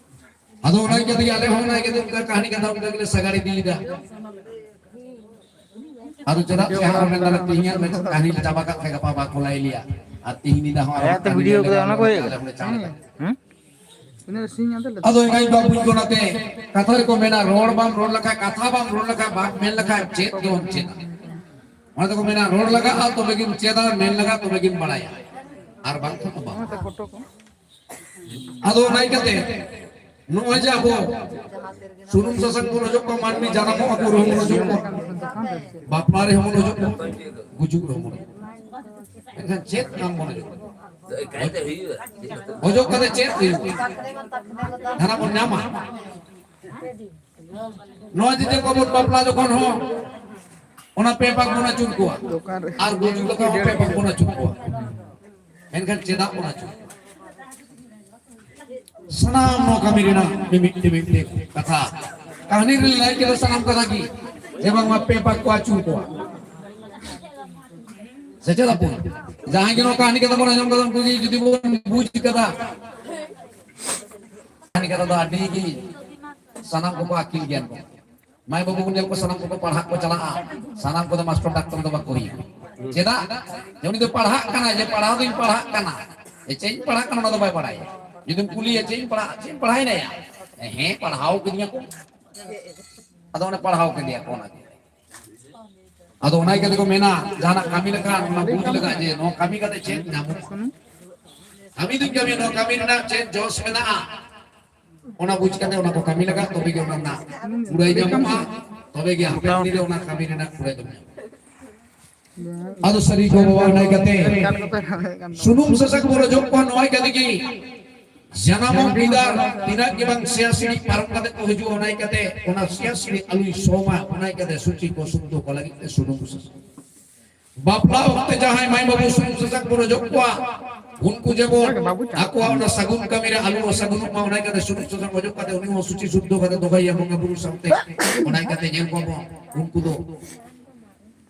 ᱟᱫᱚ ᱚᱱᱟ ᱤᱠᱟᱹ ᱛᱮᱜᱮ ᱟᱞᱮ ᱦᱚᱸ ᱚᱱᱟ ᱤᱠᱟᱹ ᱛᱮ ᱚᱱᱠᱟ ᱠᱟᱹᱦᱱᱤ ᱠᱟᱛᱷᱟ ᱚᱱᱠᱟ ᱜᱮᱞᱮ ᱥᱟᱜᱟᱲ ᱤᱫᱤᱭᱮᱫᱟ᱾ ᱟᱫᱚ ᱪᱮᱫᱟᱜ ᱥᱮ ᱦᱟᱸᱜ ᱚᱸᱰᱮ ᱫᱚ ᱛᱮᱦᱮᱧᱟᱜ ᱠᱟᱹᱦᱱᱤ ᱞᱮ ᱪᱟᱵᱟ ᱠᱟᱜ ᱠᱷᱟᱡ ᱜᱟᱯᱟ ᱵᱟᱠᱚ ᱞᱟᱹᱭ ᱞᱮᱭᱟ᱾ ᱟᱨ ᱛᱮᱦᱮᱧ ᱧᱤᱫᱟᱹ ᱦᱚᱸ ᱟᱨᱦᱚᱸ ᱦᱮᱸ, ᱛᱚ ᱠᱟᱹᱦᱱᱤ ᱵᱷᱤᱰᱤᱭᱳ ᱞᱮ ᱠᱚᱫᱚ ᱞᱟᱹᱭᱟ, ᱚᱱᱟ ᱠᱚ ᱚᱱᱟ ᱦᱩᱭᱩᱜ ᱟᱞᱮ ᱦᱚᱸᱞᱮ ᱪᱟᱲ ᱠᱟᱱᱟ᱾ ᱠᱟᱜ᱾ ᱦᱩᱸ? ᱟᱫᱚ ᱮᱸᱜᱟᱧ ᱵᱟᱹᱵᱩᱧ ᱠᱚ ᱱᱟᱛᱮ ᱠᱟᱛᱷᱟ ᱨᱮᱠᱚ ᱢᱮᱱᱟ, ᱨᱚᱲ ᱵᱟᱢ ᱨᱚᱲ ᱞᱮᱠᱷᱟᱡ, ᱠᱟᱛᱷᱟ ᱵᱟᱢ ᱨᱚᱲ ᱞᱮᱠᱷᱟᱡ, ᱵᱟᱢ ᱢᱮᱱ ᱞᱮᱠᱷᱟᱡ ᱪᱮᱫ ᱜᱮ ᱵᱟᱢ ᱪᱮᱫᱟ᱾ ᱚᱱᱟ ᱛᱮᱠᱚ ᱢᱮᱱᱟ, ᱨᱚᱲ ᱞᱟᱜᱟᱜᱼᱟ ᱛᱚᱵᱮ ᱜᱮᱢ ᱪᱮᱫᱟ, ᱢᱮᱱ ᱞᱟᱜᱟᱜᱼᱟ ᱛᱚᱵᱮ ᱜᱮᱢ ᱵᱟᱲᱟᱭᱟ, ᱟᱨ ᱵᱟᱝᱠᱷᱟᱱ ᱫᱚ ᱵᱟᱝ᱾ ᱟᱫᱚ ᱚᱱᱟ ᱤᱠᱟᱹᱛᱮ ᱱᱚᱜᱼᱚᱭ ᱡᱮ ᱟᱵᱚ ᱥᱩᱱᱩᱢ ᱥᱟᱥᱟᱝ ᱵᱚᱱ ᱚᱡᱚᱜ ᱠᱚᱣᱟ, ᱢᱟᱹᱱᱢᱤ ᱡᱟᱱᱟᱢᱚᱜ ᱟᱠᱚ ᱨᱮᱦᱚᱸ ᱵᱚᱱ ᱚᱡᱚᱜ ᱠᱚᱣᱟ, ᱵᱟᱯᱞᱟ ᱨᱮᱦᱚᱸ ᱵᱚᱱ ᱚᱡᱚᱜ ᱠᱚᱣᱟ, ᱜᱩᱡᱩᱜ ᱨᱮᱦᱚᱸ ᱵᱚᱱ ᱚᱡᱚᱜ ᱠᱚᱣᱟ᱾ ᱢᱮᱱᱠᱷᱟᱱ ᱪᱮᱫ ᱠᱟᱢ ᱵᱚᱱ ᱚᱡᱚᱜ ᱠᱚᱣᱟ? ᱚᱡᱚᱜ ᱠᱟᱛᱮ ᱪᱮᱫ ᱦᱩᱭᱩᱜᱼᱟ? ᱡᱟᱦᱟᱱᱟᱜ ᱵᱚᱱ ᱧᱟᱢᱟ? ᱱᱚᱣᱟ ᱡᱮ ᱡᱟᱠᱚ ᱵᱚᱱ ᱵᱟᱯᱞᱟ ᱡᱚᱠᱷᱚᱱ ᱦᱚᱸ ᱚᱱᱟ ᱯᱮ ᱯᱟᱠ ᱵᱚᱱ ᱟᱹᱪᱩᱨ ᱠᱚᱣᱟ, ᱫᱚᱠᱟᱱ ᱨᱮ ᱟᱨ ᱜᱩᱡᱩᱜ ᱡᱚᱠᱷᱚᱱ ᱦᱚᱸ ᱯᱮ ᱯᱟᱠ ᱵᱚᱱ ᱟᱹᱪᱩᱨ ᱠᱚᱣᱟ᱾ ᱢᱮᱱᱠᱷᱟᱱ ᱪᱮᱫᱟᱜ ᱵᱚᱱ ᱟᱹᱪᱩᱨ ᱠᱚᱣᱟ? ᱥᱟᱱᱟᱢ ᱱᱚᱣᱟ ᱠᱟᱹᱢᱤ ᱨᱮᱱᱟᱜ ᱢᱤᱢᱤᱫ ᱢᱤᱢᱤᱫ ᱠᱟᱛᱷᱟ ᱠᱟᱹᱦᱱᱤ ᱨᱮ ᱞᱟᱹᱭ ᱠᱮᱫᱟ ᱥᱟᱱᱟᱢ ᱠᱟᱛᱷᱟ ᱜᱮ, ᱡᱮ ᱵᱟᱝᱢᱟ ᱯᱮ ᱯᱟᱠ ᱠᱚ ᱟᱹᱪᱩᱨ ᱠᱚᱣᱟ᱾ ᱥᱮ ᱪᱮᱫ ᱟᱵᱚ ᱡᱟᱦᱟᱸᱭ ᱜᱮ ᱱᱚᱣᱟ ᱠᱟᱹᱦᱱᱤ ᱠᱟᱛᱷᱟ ᱵᱚᱱ ᱟᱸᱡᱚᱢ ᱠᱟᱫᱟ, ᱩᱱᱠᱩ ᱜᱮ ᱡᱩᱫᱤ ᱵᱚᱱ ᱵᱩᱡᱽ ᱠᱟᱫᱟ, ᱠᱟᱹᱦᱱᱤ ᱠᱟᱛᱷᱟ ᱫᱚ ᱟᱹᱰᱤ ᱜᱮ ᱥᱟᱱᱟᱢ ᱠᱚᱠᱚ ᱟᱹᱠᱤᱞ ᱜᱮᱭᱟ ᱠᱚ᱾ ᱢᱟᱭ ᱵᱟᱹᱵᱩ ᱠᱚ ᱧᱮᱞ ᱠᱚ, ᱥᱟᱱᱟᱢ ᱠᱚᱠᱚ ᱯᱟᱲᱦᱟᱜ ᱠᱚ ᱪᱟᱞᱟᱜᱼᱟ, ᱥᱟᱱᱟᱢ ᱠᱚᱫᱚ ᱢᱟᱥᱴᱟᱨ ᱰᱟᱠᱛᱟᱨ ᱫᱚ ᱵᱟᱠᱚ ᱦᱩᱭᱩᱜᱼᱟ᱾ ᱪᱮᱫᱟᱜ? ᱡᱮ ᱩᱱᱤ ᱫᱚ ᱯᱟᱲᱦᱟᱜ ᱠᱟᱱᱟᱭ, ᱡᱮ ᱯᱟᱲᱦᱟᱣ ᱫᱚᱧ ᱯᱟᱲᱦᱟᱜ ᱠᱟᱱᱟ, ᱡᱮ ᱪᱮᱫ ᱤᱧ ᱯᱟᱲᱦᱟᱜ ᱠᱟᱱᱟ ᱚᱱᱟ ᱫᱚ ᱵᱟᱭ ᱵᱟᱲᱟᱭᱟ᱾ ᱡᱩᱫᱤᱢ ᱠᱩᱞᱤᱭᱟ, "ᱪᱮᱫ ᱤᱧ ᱯᱟᱲᱦᱟᱜ, ᱪᱮᱫ ᱤᱧ ᱯᱟᱲᱦᱟᱣᱮᱱᱟ ᱭᱟ?" "ᱦᱮᱸ, ᱯᱟᱲᱦᱟᱣ ᱠᱤᱫᱤᱧᱟ ᱠᱚ᱾" ᱟᱫᱚ ᱚᱱᱮ ᱯᱟᱲᱦᱟᱣ ᱠᱮᱫᱮᱭᱟ ᱠᱚ ᱚᱱᱟᱜᱮ᱾ ᱟᱫᱚ ᱚᱱᱟ ᱤᱭᱠᱟᱹ ᱛᱮᱠᱚ ᱢᱮᱱᱟ, ᱡᱟᱦᱟᱱᱟᱜ ᱠᱟᱹᱢᱤ ᱞᱮᱠᱷᱟᱱ ᱚᱱᱟ ᱵᱩᱡᱽ ᱞᱟᱜᱟᱜ ᱡᱮ ᱱᱚᱣᱟ ᱠᱟᱹᱢᱤ ᱠᱟᱛᱮ ᱪᱮᱫ ᱧᱟᱢᱚᱜᱼᱟ᱾ ᱠᱟᱹᱢᱤ ᱫᱚᱧ ᱠᱟᱹᱢᱤᱭᱟ, ᱱᱚᱣᱟ ᱠᱟᱹᱢᱤ ᱨᱮᱱᱟᱜ ᱪᱮᱫ ᱡᱚᱥ ᱢᱮᱱᱟᱜᱼᱟ, ᱚᱱᱟ ᱵᱩᱡᱽ ᱠᱟᱛᱮ ᱚᱱᱟ ᱠᱚ ᱠᱟᱹᱢᱤ ᱞᱟᱜᱟᱜ, ᱛᱚᱵᱮ ᱜᱮ ᱚᱱᱟ ᱨᱮᱱᱟᱜ ᱠᱩᱲᱟᱹᱭ ᱧᱟᱢᱚᱜᱼᱟ, ᱛᱚᱵᱮ ᱜᱮ ᱦᱟᱯᱮᱱ ᱫᱤᱱ ᱨᱮ ᱚᱱᱟ ᱠᱟᱹᱢᱤ ᱨᱮᱱᱟᱜ ᱠᱩᱲᱟᱹᱭ ᱫᱚ ᱧᱟᱢᱚᱜᱼᱟ᱾ ᱟᱫᱚ ᱥᱟᱹᱨᱤ ᱜᱚ ᱵᱟᱵᱟ ᱚᱱᱟ ᱤᱭᱠᱟᱹ ᱛᱮ ᱥᱩᱱᱩᱢ ᱥᱟᱥᱟᱝ ᱵᱚᱱ ᱚᱡᱚᱜ ᱠᱚᱣᱟ, ᱱᱚᱣᱟ ᱤᱭᱠᱟᱹ ᱛᱮᱜᱮ ᱡᱟᱱᱟᱢᱚᱜ ᱜᱤᱫᱟᱹᱨ ᱛᱤᱱᱟᱹᱜ ᱜᱮ ᱵᱟᱝ ᱥᱮᱭᱟ ᱥᱤᱲᱤ ᱯᱟᱨᱚᱢ ᱠᱟᱛᱮ ᱠᱚ ᱦᱤᱡᱩᱜᱼᱟ, ᱚᱱᱟ ᱤᱭᱠᱟᱹ ᱛᱮ ᱚᱱᱟ ᱥᱮᱭᱟ ᱥᱤᱲᱤ ᱟᱞᱚᱭ ᱥᱚᱢᱟ, ᱚᱱᱟ ᱤᱭᱠᱟᱹ ᱛᱮ ᱥᱩᱪᱤ ᱠᱚ ᱥᱩᱫᱽᱫᱷᱚ ᱠᱚ ᱞᱟᱹᱜᱤᱫ ᱛᱮ ᱥᱩᱱᱩᱢ ᱥᱟᱥᱟᱝ᱾ ᱵᱟᱯᱞᱟ ᱚᱠᱛᱮ ᱡᱟᱦᱟᱸᱭ ᱢᱟᱹᱭ ᱵᱟᱹᱵᱩ ᱥᱩᱱᱩᱢ ᱥᱟᱥᱟᱝ ᱵᱚᱱ ᱚᱡᱚᱜ ᱠᱚᱣᱟ, ᱩᱱᱠᱩ ᱡᱮᱢᱚᱱ ᱟᱠᱚᱣᱟᱜ ᱚᱱᱟ ᱥᱟᱹᱜᱩᱱ ᱠᱟᱹᱢᱤ ᱨᱮ ᱟᱞᱚ ᱚᱥᱟᱹᱜᱩᱱᱚᱜ ᱢᱟ, ᱚᱱᱟ ᱤᱭᱠᱟᱹ ᱛᱮ ᱥᱩᱱᱩᱢ ᱥᱟᱥᱟᱝ ᱚᱡᱚᱜ ᱠᱟᱛᱮ ᱩᱱᱤ ᱦᱚᱸ ᱥᱩᱪᱤ ᱥᱩᱫᱽᱫᱷᱚ ᱠᱟᱛᱮ ᱫᱚᱦᱚᱭᱮᱭᱟ ᱵᱚᱸᱜᱟ ᱵᱩᱨᱩ ᱥᱟᱶᱛᱮ᱾ ᱚᱱᱟ ᱤᱭᱠᱟᱹ ᱛᱮ ᱧᱮᱞ ᱠᱚᱣᱟ ᱵᱚᱱ, ᱩᱱᱠᱩ ᱫᱚ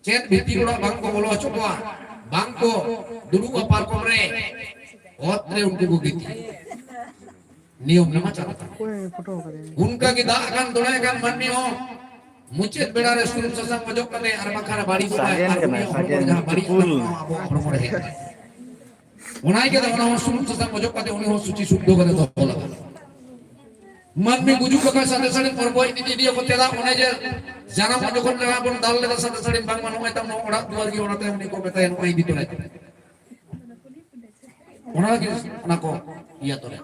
ᱪᱮᱫ ᱵᱷᱤᱛᱤᱨ ᱚᱲᱟᱜ ᱵᱟᱝ ᱠᱚ ᱵᱚᱞᱚ ᱦᱚᱪᱚ ᱠᱚᱣᱟ, ᱵᱟᱝ ᱠᱚ ᱫᱩᱲᱩᱵᱼᱟ ᱯᱟᱨᱠᱚᱢ ᱨᱮ, ᱚᱛ ᱨᱮ ᱩᱱᱠᱩ ᱠᱚ ᱜᱤᱛᱤᱡ᱾ ᱱᱤᱭᱚᱢ ᱨᱮᱢᱟ ᱪᱟᱞᱟᱜ ᱠᱟᱱᱟ᱾ ᱚᱠᱚᱭ ᱯᱷᱳᱴᱳ ᱠᱟᱫᱮᱭᱟ? ᱚᱱᱠᱟ ᱜᱮ ᱫᱟᱜ ᱟᱠᱟᱱ ᱫᱚᱲᱟᱭ ᱟᱠᱟᱱ ᱢᱟᱹᱱᱢᱤ ᱦᱚᱸ ᱢᱩᱪᱟᱹᱫ ᱵᱮᱲᱟ ᱨᱮ ᱥᱩᱱᱩᱢ ᱥᱟᱥᱟᱝ ᱚᱡᱚᱜ ᱠᱟᱛᱮ ᱟᱨ ᱵᱟᱝᱠᱷᱟᱱ ᱵᱟᱹᱲᱤᱡᱚᱜᱼᱟ, ᱥᱟᱜᱮᱱ ᱟᱨ ᱠᱟᱱᱟᱭ, ᱩᱱᱤᱭᱟᱜ ᱦᱚᱲᱢᱚ ᱨᱮ ᱥᱟᱜᱮᱱ ᱡᱟᱦᱟᱸ ᱵᱟᱹᱲᱤᱡ ᱛᱩᱯᱩᱞ᱾ ᱟᱠᱟᱱ, ᱚᱱᱟ ᱟᱵᱚᱣᱟᱜ ᱦᱚᱲᱢᱚ ᱨᱮ ᱦᱮᱡ ᱮᱱᱟ᱾ ᱚᱱᱟ ᱤᱭᱠᱟᱹ ᱛᱮ ᱚᱱᱟ ᱦᱚᱸ ᱥᱩᱱᱩᱢ ᱥᱟᱥᱟᱝ ᱚᱡᱚᱜ ᱠᱟᱛᱮ ᱩᱱᱤ ᱦᱚᱸ ᱥᱩᱪᱤ ᱥᱩᱫᱽᱫᱷᱚ ᱠᱟᱛᱮ ᱫᱚᱦᱚ ᱞᱟᱜᱟᱜᱼᱟ᱾ ᱢᱟᱹᱱᱢᱤ ᱜᱩᱡᱩᱜ ᱞᱮᱠᱟ ᱥᱟᱛᱮ ᱥᱟᱲᱮ ᱯᱚᱨᱵᱚ ᱤᱫᱤ ᱤᱫᱤᱭᱟᱠᱚ ᱛᱮᱫᱟ, ᱚᱱᱮ ᱡᱮ ᱡᱟᱱᱟᱢ ᱡᱚᱠᱷᱚᱱ ᱡᱟᱦᱟᱸ ᱵᱚᱱ ᱫᱟᱞ ᱞᱮᱫᱟ ᱥᱟᱛᱮ ᱥᱟᱲᱮ, ᱵᱟᱝᱢᱟ ᱱᱚᱜᱼᱚᱭ ᱛᱟᱢ ᱱᱚᱣᱟ ᱚᱲᱟᱜ ᱫᱩᱣᱟᱹᱨ ᱜᱮ, ᱚᱱᱟᱛᱮ ᱩᱱᱤ ᱠᱚ ᱢᱮᱛᱟᱭᱟ ᱱᱚᱜᱼᱚᱭ ᱤᱫᱤ ᱛᱚᱨᱟᱭ ᱯᱮ᱾ ᱚᱱᱟ ᱜᱮ ᱚᱱᱟ ᱠᱚ ᱤᱭᱟᱹ ᱛᱚᱨᱟᱭ,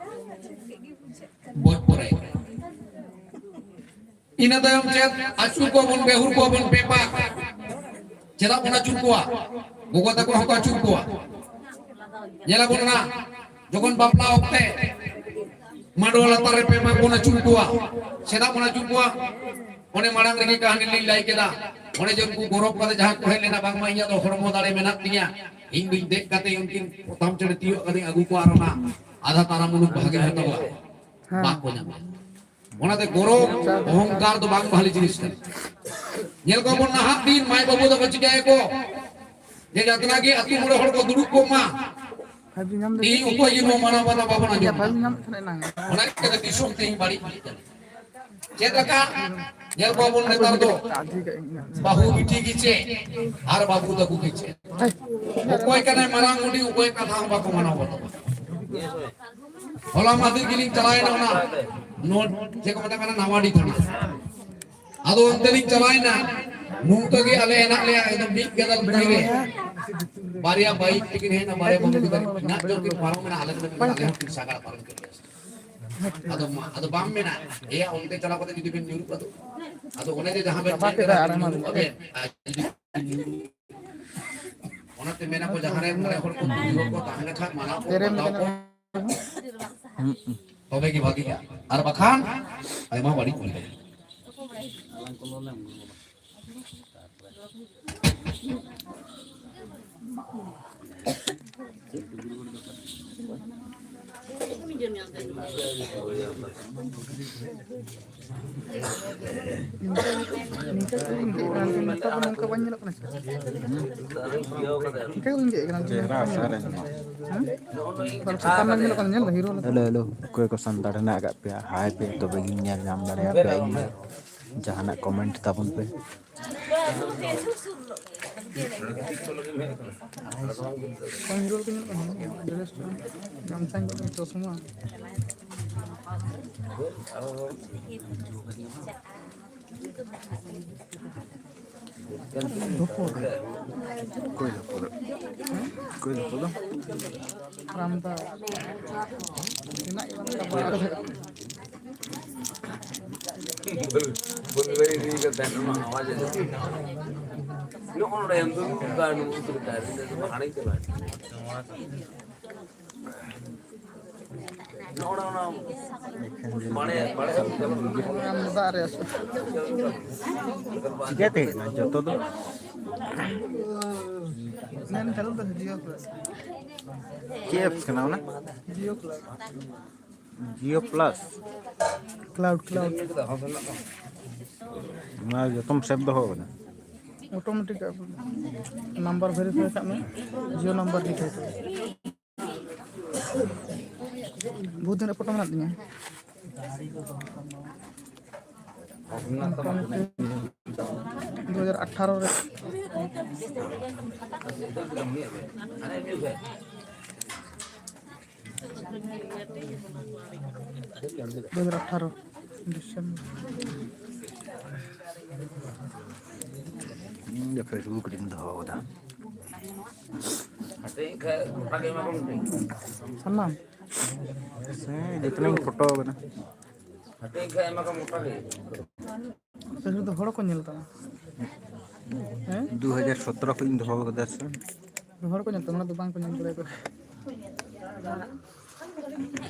ᱵᱚᱡ ᱯᱚᱨᱮ᱾ ᱤᱱᱟᱹ ᱛᱟᱭᱚᱢ ᱪᱮᱫ? ᱟᱹᱪᱩᱨ ᱠᱚᱣᱟ ᱵᱚᱱ, ᱵᱮᱦᱩᱨ ᱠᱚᱣᱟ ᱵᱚᱱ ᱯᱮ ᱯᱟᱠ᱾ ᱪᱮᱫᱟᱜ ᱵᱚᱱ ᱟᱹᱪᱩᱨ ᱠᱚᱣᱟ? ᱜᱚᱜᱚ ᱛᱟᱠᱚ ᱦᱚᱸᱠᱚ ᱟᱹᱪᱩᱨ ᱠᱚᱣᱟ᱾ ᱧᱮᱞᱟᱵᱚᱱ ᱚᱱᱟ ᱡᱚᱠᱷᱚᱱ ᱵᱟᱯᱞᱟ ᱚᱠᱛᱮ ᱢᱟᱰᱣᱟ ᱞᱟᱛᱟᱨ ᱨᱮ ᱯᱮ ᱯᱟᱠ ᱵᱚᱱ ᱟᱹᱪᱩᱨ ᱠᱚᱣᱟ᱾ ᱪᱮᱫᱟᱜ ᱵᱚᱱ ᱟᱹᱪᱩᱨ ᱠᱚᱣᱟ? ᱚᱱᱮ ᱢᱟᱲᱟᱝ ᱨᱮᱜᱮ ᱠᱟᱹᱦᱱᱤ ᱞᱤᱧ ᱞᱟᱹᱭ ᱠᱮᱫᱟ, ᱚᱱᱮ ᱡᱮ ᱩᱱᱠᱩ ᱜᱚᱨᱚᱵ ᱠᱟᱛᱮ ᱡᱟᱦᱟᱸ ᱠᱚ ᱦᱮᱡ ᱞᱮᱱᱟ, ᱵᱟᱝᱢᱟ ᱤᱧᱟᱜ ᱫᱚ ᱦᱚᱲᱢᱚ ᱫᱟᱲᱮ ᱢᱮᱱᱟᱜ ᱛᱤᱧᱟ, ᱤᱧ ᱫᱩᱧ ᱫᱮᱡ ᱠᱟᱛᱮ ᱩᱱᱠᱤᱱ ᱯᱚᱛᱟᱢ ᱪᱮᱬᱮ ᱛᱤᱭᱳᱜ ᱠᱟᱛᱮᱧ ᱟᱹᱜᱩ ᱠᱚᱣᱟ ᱟᱨ ᱚᱱᱟ ᱟᱫᱷᱟ ᱛᱟᱨᱟ ᱢᱩᱞᱩᱠ ᱵᱷᱟᱜᱮ ᱦᱟᱛᱟᱣᱟ, ᱦᱮᱸ᱾ ᱵᱟᱠᱚ ᱧᱟᱢᱟ᱾ ᱚᱱᱟᱛᱮ ᱜᱚᱨᱚᱵ, ᱚᱦᱚᱝᱠᱟᱨ ᱫᱚ ᱵᱟᱝ ᱵᱷᱟᱞᱤ ᱡᱤᱱᱤᱥ ᱠᱟᱱᱟ᱾ ᱧᱮᱞ ᱠᱚᱣᱟ ᱵᱚᱱ ᱱᱟᱦᱟᱜ ᱫᱤᱱ ᱢᱟᱭ ᱵᱟᱹᱵᱩ ᱛᱟᱠᱚ ᱪᱤᱠᱟᱹᱭᱟᱠᱚ, ᱡᱮ ᱡᱟᱛᱱᱟ ᱜᱮ ᱟᱹᱛᱩ ᱢᱚᱬᱮ ᱦᱚᱲ ᱠᱚ ᱫᱩᱲᱩᱵ ᱠᱚᱜ ᱢᱟ, ᱯᱷᱟᱭᱤᱵ ᱡᱤ ᱧᱟᱢ ᱫᱚ ᱛᱮᱦᱤᱧ ᱚᱠᱚᱭ ᱜᱮ ᱱᱚᱣᱟ ᱢᱟᱱᱟᱣ ᱵᱟᱛᱟᱣ ᱵᱟᱵᱚᱱ ᱟᱸᱡᱚᱢ ᱯᱷᱟᱭᱤᱵ ᱡᱤ ᱧᱟᱢ ᱛᱟᱦᱮᱸᱱᱟ᱾ ᱚᱱᱟ ᱤᱫᱤ ᱠᱟᱛᱮ ᱫᱤᱥᱚᱢ ᱛᱮᱦᱮᱧ ᱵᱟᱹᱲᱤᱡ ᱤᱫᱤᱜ ᱠᱟᱱᱟ᱾ ᱪᱮᱫ ᱞᱮᱠᱟ? ᱧᱮᱞ ᱠᱚᱣᱟ ᱵᱚᱱ ᱱᱮᱛᱟᱨ ᱫᱚ ᱵᱟᱹᱦᱩ ᱵᱤᱴᱤ ᱜᱮ ᱪᱮᱫ ᱟᱨ ᱵᱟᱹᱵᱩ ᱛᱟᱠᱚ ᱜᱮ ᱪᱮᱫ᱾ ᱚᱠᱚᱭ ᱠᱟᱱᱟᱭ ᱢᱟᱨᱟᱝ ᱢᱩᱰᱤ, ᱚᱠᱚᱭ ᱠᱟᱛᱷᱟ ᱦᱚᱸ ᱵᱟᱠᱚ ᱢᱟᱱᱟᱣ ᱵᱟᱛᱟᱣᱟ᱾ ᱦᱚᱞᱟ ᱢᱟᱫᱷᱮᱨ ᱜᱮᱞᱤᱧ ᱪᱟᱞᱟᱣᱮᱱᱟ ᱚᱱᱟ ᱱᱚ-, ᱪᱮᱫ ᱠᱚ ᱢᱮᱛᱟᱜ ᱠᱟᱱᱟ, ᱱᱟᱣᱟᱰᱤ ᱛᱷᱟᱱᱟ᱾ ᱟᱫᱚ ᱚᱱᱛᱮ ᱞᱤᱧ ᱪᱟᱞᱟᱣᱮᱱᱟ, ᱱᱚᱝᱠᱟ ᱜᱮ ᱟᱞᱮ ᱦᱮᱱᱟᱜ ᱞᱮᱭᱟ ᱮᱠᱫᱚᱢ ᱢᱤᱫ ᱜᱟᱫᱟᱞ ᱵᱷᱤᱲ ᱨᱮ᱾ ᱵᱟᱨᱭᱟ ᱵᱟᱭᱤᱠ ᱛᱮᱠᱤᱱ ᱦᱮᱡ ᱮᱱᱟ, ᱵᱟᱨᱭᱟ ᱵᱟᱹᱵᱩ ᱜᱤᱫᱟᱹᱨ ᱤᱱᱟᱹᱜ ᱡᱳᱨ ᱠᱤᱱ ᱯᱟᱨᱚᱢ ᱮᱱᱟ, ᱟᱞᱮ ᱫᱚᱞᱮ ᱢᱮᱱᱫᱟ ᱟᱞᱮ ᱦᱚᱸ ᱠᱤᱱ ᱥᱟᱜᱟᱲ ᱯᱟᱨᱚᱢ ᱠᱮᱫ ᱞᱮᱭᱟ᱾ ᱟᱫᱚ ᱢᱟ, ᱟᱫᱚ ᱵᱟᱢ ᱢᱮᱱᱟ, ᱮᱭᱟ ᱚᱱᱛᱮ ᱪᱟᱞᱟᱣ ᱠᱟᱛᱮ ᱡᱩᱫᱤ ᱵᱮᱱ ᱧᱩᱨᱩᱜᱼᱟ ᱟᱫᱚ, ᱟᱫᱚ ᱚᱱᱮ ᱡᱮ ᱡᱟᱦᱟᱸ ᱵᱮᱱ ᱢᱮᱱ ᱠᱮᱫᱟ ᱧᱩᱨᱩᱜ ᱟᱵᱮᱱ, ᱟᱨ ᱡᱩᱫᱤ ᱚᱱᱟᱛᱮ ᱢᱮᱱᱟ ᱠᱚ ᱡᱟᱦᱟᱸ ᱨᱮ ᱢᱚᱬᱮ ᱦᱚᱲ ᱠᱚ ᱛᱩᱨᱩᱭ ᱦᱚᱲ ᱠᱚ ᱛᱟᱦᱮᱸ ᱞᱮᱠᱷᱟᱱ ᱢᱟᱱᱟᱣ ᱠᱚ ᱵᱟᱛᱟᱣ ᱠᱚ᱾ ᱛᱚᱵᱮ ᱜᱮ ᱵᱷᱟᱜᱤᱜᱼᱟ, ᱟᱨ ᱵᱟᱠᱷᱟᱱ ᱟᱭᱢᱟ ᱵᱟᱹᱲᱤᱡ ᱦᱩᱭ ᱫᱟᱲᱮᱭᱟᱜᱼᱟ᱾ ᱱᱤᱝᱠᱟᱹ ᱜᱮ ᱤᱧ ᱜᱮ ᱠᱟᱱᱟ, ᱱᱤᱝᱠᱟᱹ ᱫᱚ ᱱᱚᱝᱠᱟ ᱵᱟᱹᱧ ᱧᱮᱞᱚᱜ ᱠᱟᱱᱟ ᱪᱮᱫᱟᱜ? ᱱᱤᱝᱠᱟᱹ ᱜᱮ ᱤᱧ ᱜᱮ ᱠᱟᱱᱟ, ᱪᱮᱦᱨᱟ ᱥᱟᱨᱮᱡ ᱮᱱᱟ᱾ ᱦᱮᱸ? ᱵᱟᱨ ᱥᱚ ᱪᱮᱛᱟᱱ ᱨᱮ ᱧᱮᱞᱚᱜ ᱠᱟᱱᱟ, ᱧᱮᱞ ᱫᱟ, ᱦᱤᱨᱳ ᱞᱮᱠᱟ᱾ ᱦᱮᱞᱳ, ᱦᱮᱞᱳ, ᱚᱠᱚᱭ ᱠᱚ ᱥᱟᱱᱛᱟᱲ ᱦᱮᱱᱟᱜ ᱟᱠᱟᱫ ᱯᱮᱭᱟ? ᱦᱟᱭ ᱯᱮ, ᱛᱚᱵᱮ ᱜᱤᱧ ᱧᱮᱞ ᱧᱟᱢ ᱫᱟᱲᱮᱭᱟᱯᱮᱭᱟ ᱤᱧ ᱫᱚ᱾ ᱡᱟᱦᱟᱱᱟᱜ ᱠᱚᱢᱮᱱᱴ ᱛᱟᱵᱚᱱ ᱯᱮ᱾ ᱠᱚᱢ ᱦᱤᱨᱳ ᱞᱮᱠᱟ ᱧᱮᱞᱚᱜ ᱠᱟᱱᱟ, ᱰᱨᱮᱥ ᱠᱚ, ᱜᱟᱢᱪᱷᱟ ᱧᱮᱞᱚᱜ ᱠᱟᱱᱟ, ᱪᱚᱥᱢᱟ᱾ ᱚᱠᱚᱭ ᱫᱚ ᱯᱩᱨᱟᱹ? ᱚᱠᱚᱭ ᱫᱚ ᱯᱩᱨᱟᱹ? ᱨᱟᱢᱫᱟ᱾ ᱢᱮᱱᱟᱜ ᱜᱮ ᱵᱟᱝ ᱪᱟᱵᱟ ᱟᱠᱟᱫᱟ᱾ ᱵᱚᱞ-, ᱵᱚᱞ ᱞᱟᱹᱭ ᱤᱫᱤ ᱠᱟᱛᱮ ᱱᱚᱣᱟ ᱟᱣᱟᱡᱽ ᱟᱸᱡᱚᱢ᱾ ᱱᱚᱜᱼᱚ ᱱᱚᱰᱮ ᱮᱢ ᱫᱚ ᱱᱚᱝᱠᱟ ᱱᱩᱠᱩ ᱠᱚ ᱢᱮᱛᱟᱭ ᱫᱤᱧ ᱫᱚ ᱦᱟᱸᱰᱮᱧ ᱪᱟᱞᱟᱜᱼᱟ᱾ ᱫᱟᱜ ᱨᱮ ᱪᱤᱠᱟᱹᱛᱮ ᱦᱮᱡ ᱮᱱᱟ ᱡᱚᱛᱚ ᱫᱚ? ᱢᱮᱱ ᱪᱟᱹᱞᱩ ᱫᱚ ᱡᱤᱭᱳ ᱠᱚ᱾ ᱪᱮᱫ ᱮᱯᱥ ᱠᱟᱱᱟ ᱚᱱᱟ? Jio cloud. Jio plus? Cloud, cloud. ᱚᱱᱟ ᱡᱚᱛᱚᱢ ᱥᱮᱵᱷ ᱫᱚᱦᱚ ᱠᱟᱫᱟ? ᱚᱴᱳᱢᱮᱴᱤᱠ ᱱᱟᱢᱵᱟᱨ ᱵᱷᱮᱨᱤᱯᱷᱟᱭ ᱠᱟᱜ ᱢᱮ, ᱡᱤᱭᱳ ᱱᱟᱢᱵᱟᱨ ᱫᱤᱠᱷᱟᱭ ᱛᱟᱢᱟ᱾ ᱵᱚᱦᱩᱛ ᱫᱤᱱ ᱨᱮ ᱯᱷᱳᱴᱳ ᱢᱮᱱᱟᱜ ᱛᱤᱧᱟᱹ᱾ ᱢᱚᱴᱟᱢᱩᱴᱤ ᱫᱩ ᱦᱟᱡᱟᱨ ᱟᱴᱷᱟᱨᱚ ᱨᱮ᱾ ᱫᱩ ᱦᱟᱡᱟᱨ ᱟᱴᱷᱟᱨᱚ ᱰᱤᱥᱮᱢᱵᱚᱨ᱾ ᱤᱧ ᱫᱚ ᱯᱷᱮᱥᱵᱩᱠ ᱨᱤᱧ ᱫᱚᱦᱚ ᱠᱟᱫᱟ᱾ ᱥᱟᱱᱟᱢ᱾ ᱦᱮᱸ, ᱡᱚᱛᱚᱱᱟᱜ ᱤᱧ ᱯᱷᱳᱴᱳ ᱠᱟᱫᱟ᱾ ᱯᱷᱮᱥᱵᱩᱠ ᱫᱚ ᱦᱚᱲ ᱠᱚ ᱧᱮᱞ ᱛᱟᱢᱟ᱾ ᱦᱮᱸ? ᱫᱩ ᱦᱟᱡᱟᱨ ᱥᱚᱛᱨᱚ ᱠᱷᱚᱱ ᱤᱧ ᱫᱚᱦᱚ ᱠᱟᱫᱟ ᱥᱮ᱾ ᱦᱚᱲ ᱠᱚ ᱧᱮᱞ ᱛᱟᱢᱟ, ᱚᱱᱟ ᱫᱚ ᱵᱟᱝ ᱠᱚ ᱧᱮᱞ ᱫᱟᱲᱮᱭᱟᱜᱼᱟ᱾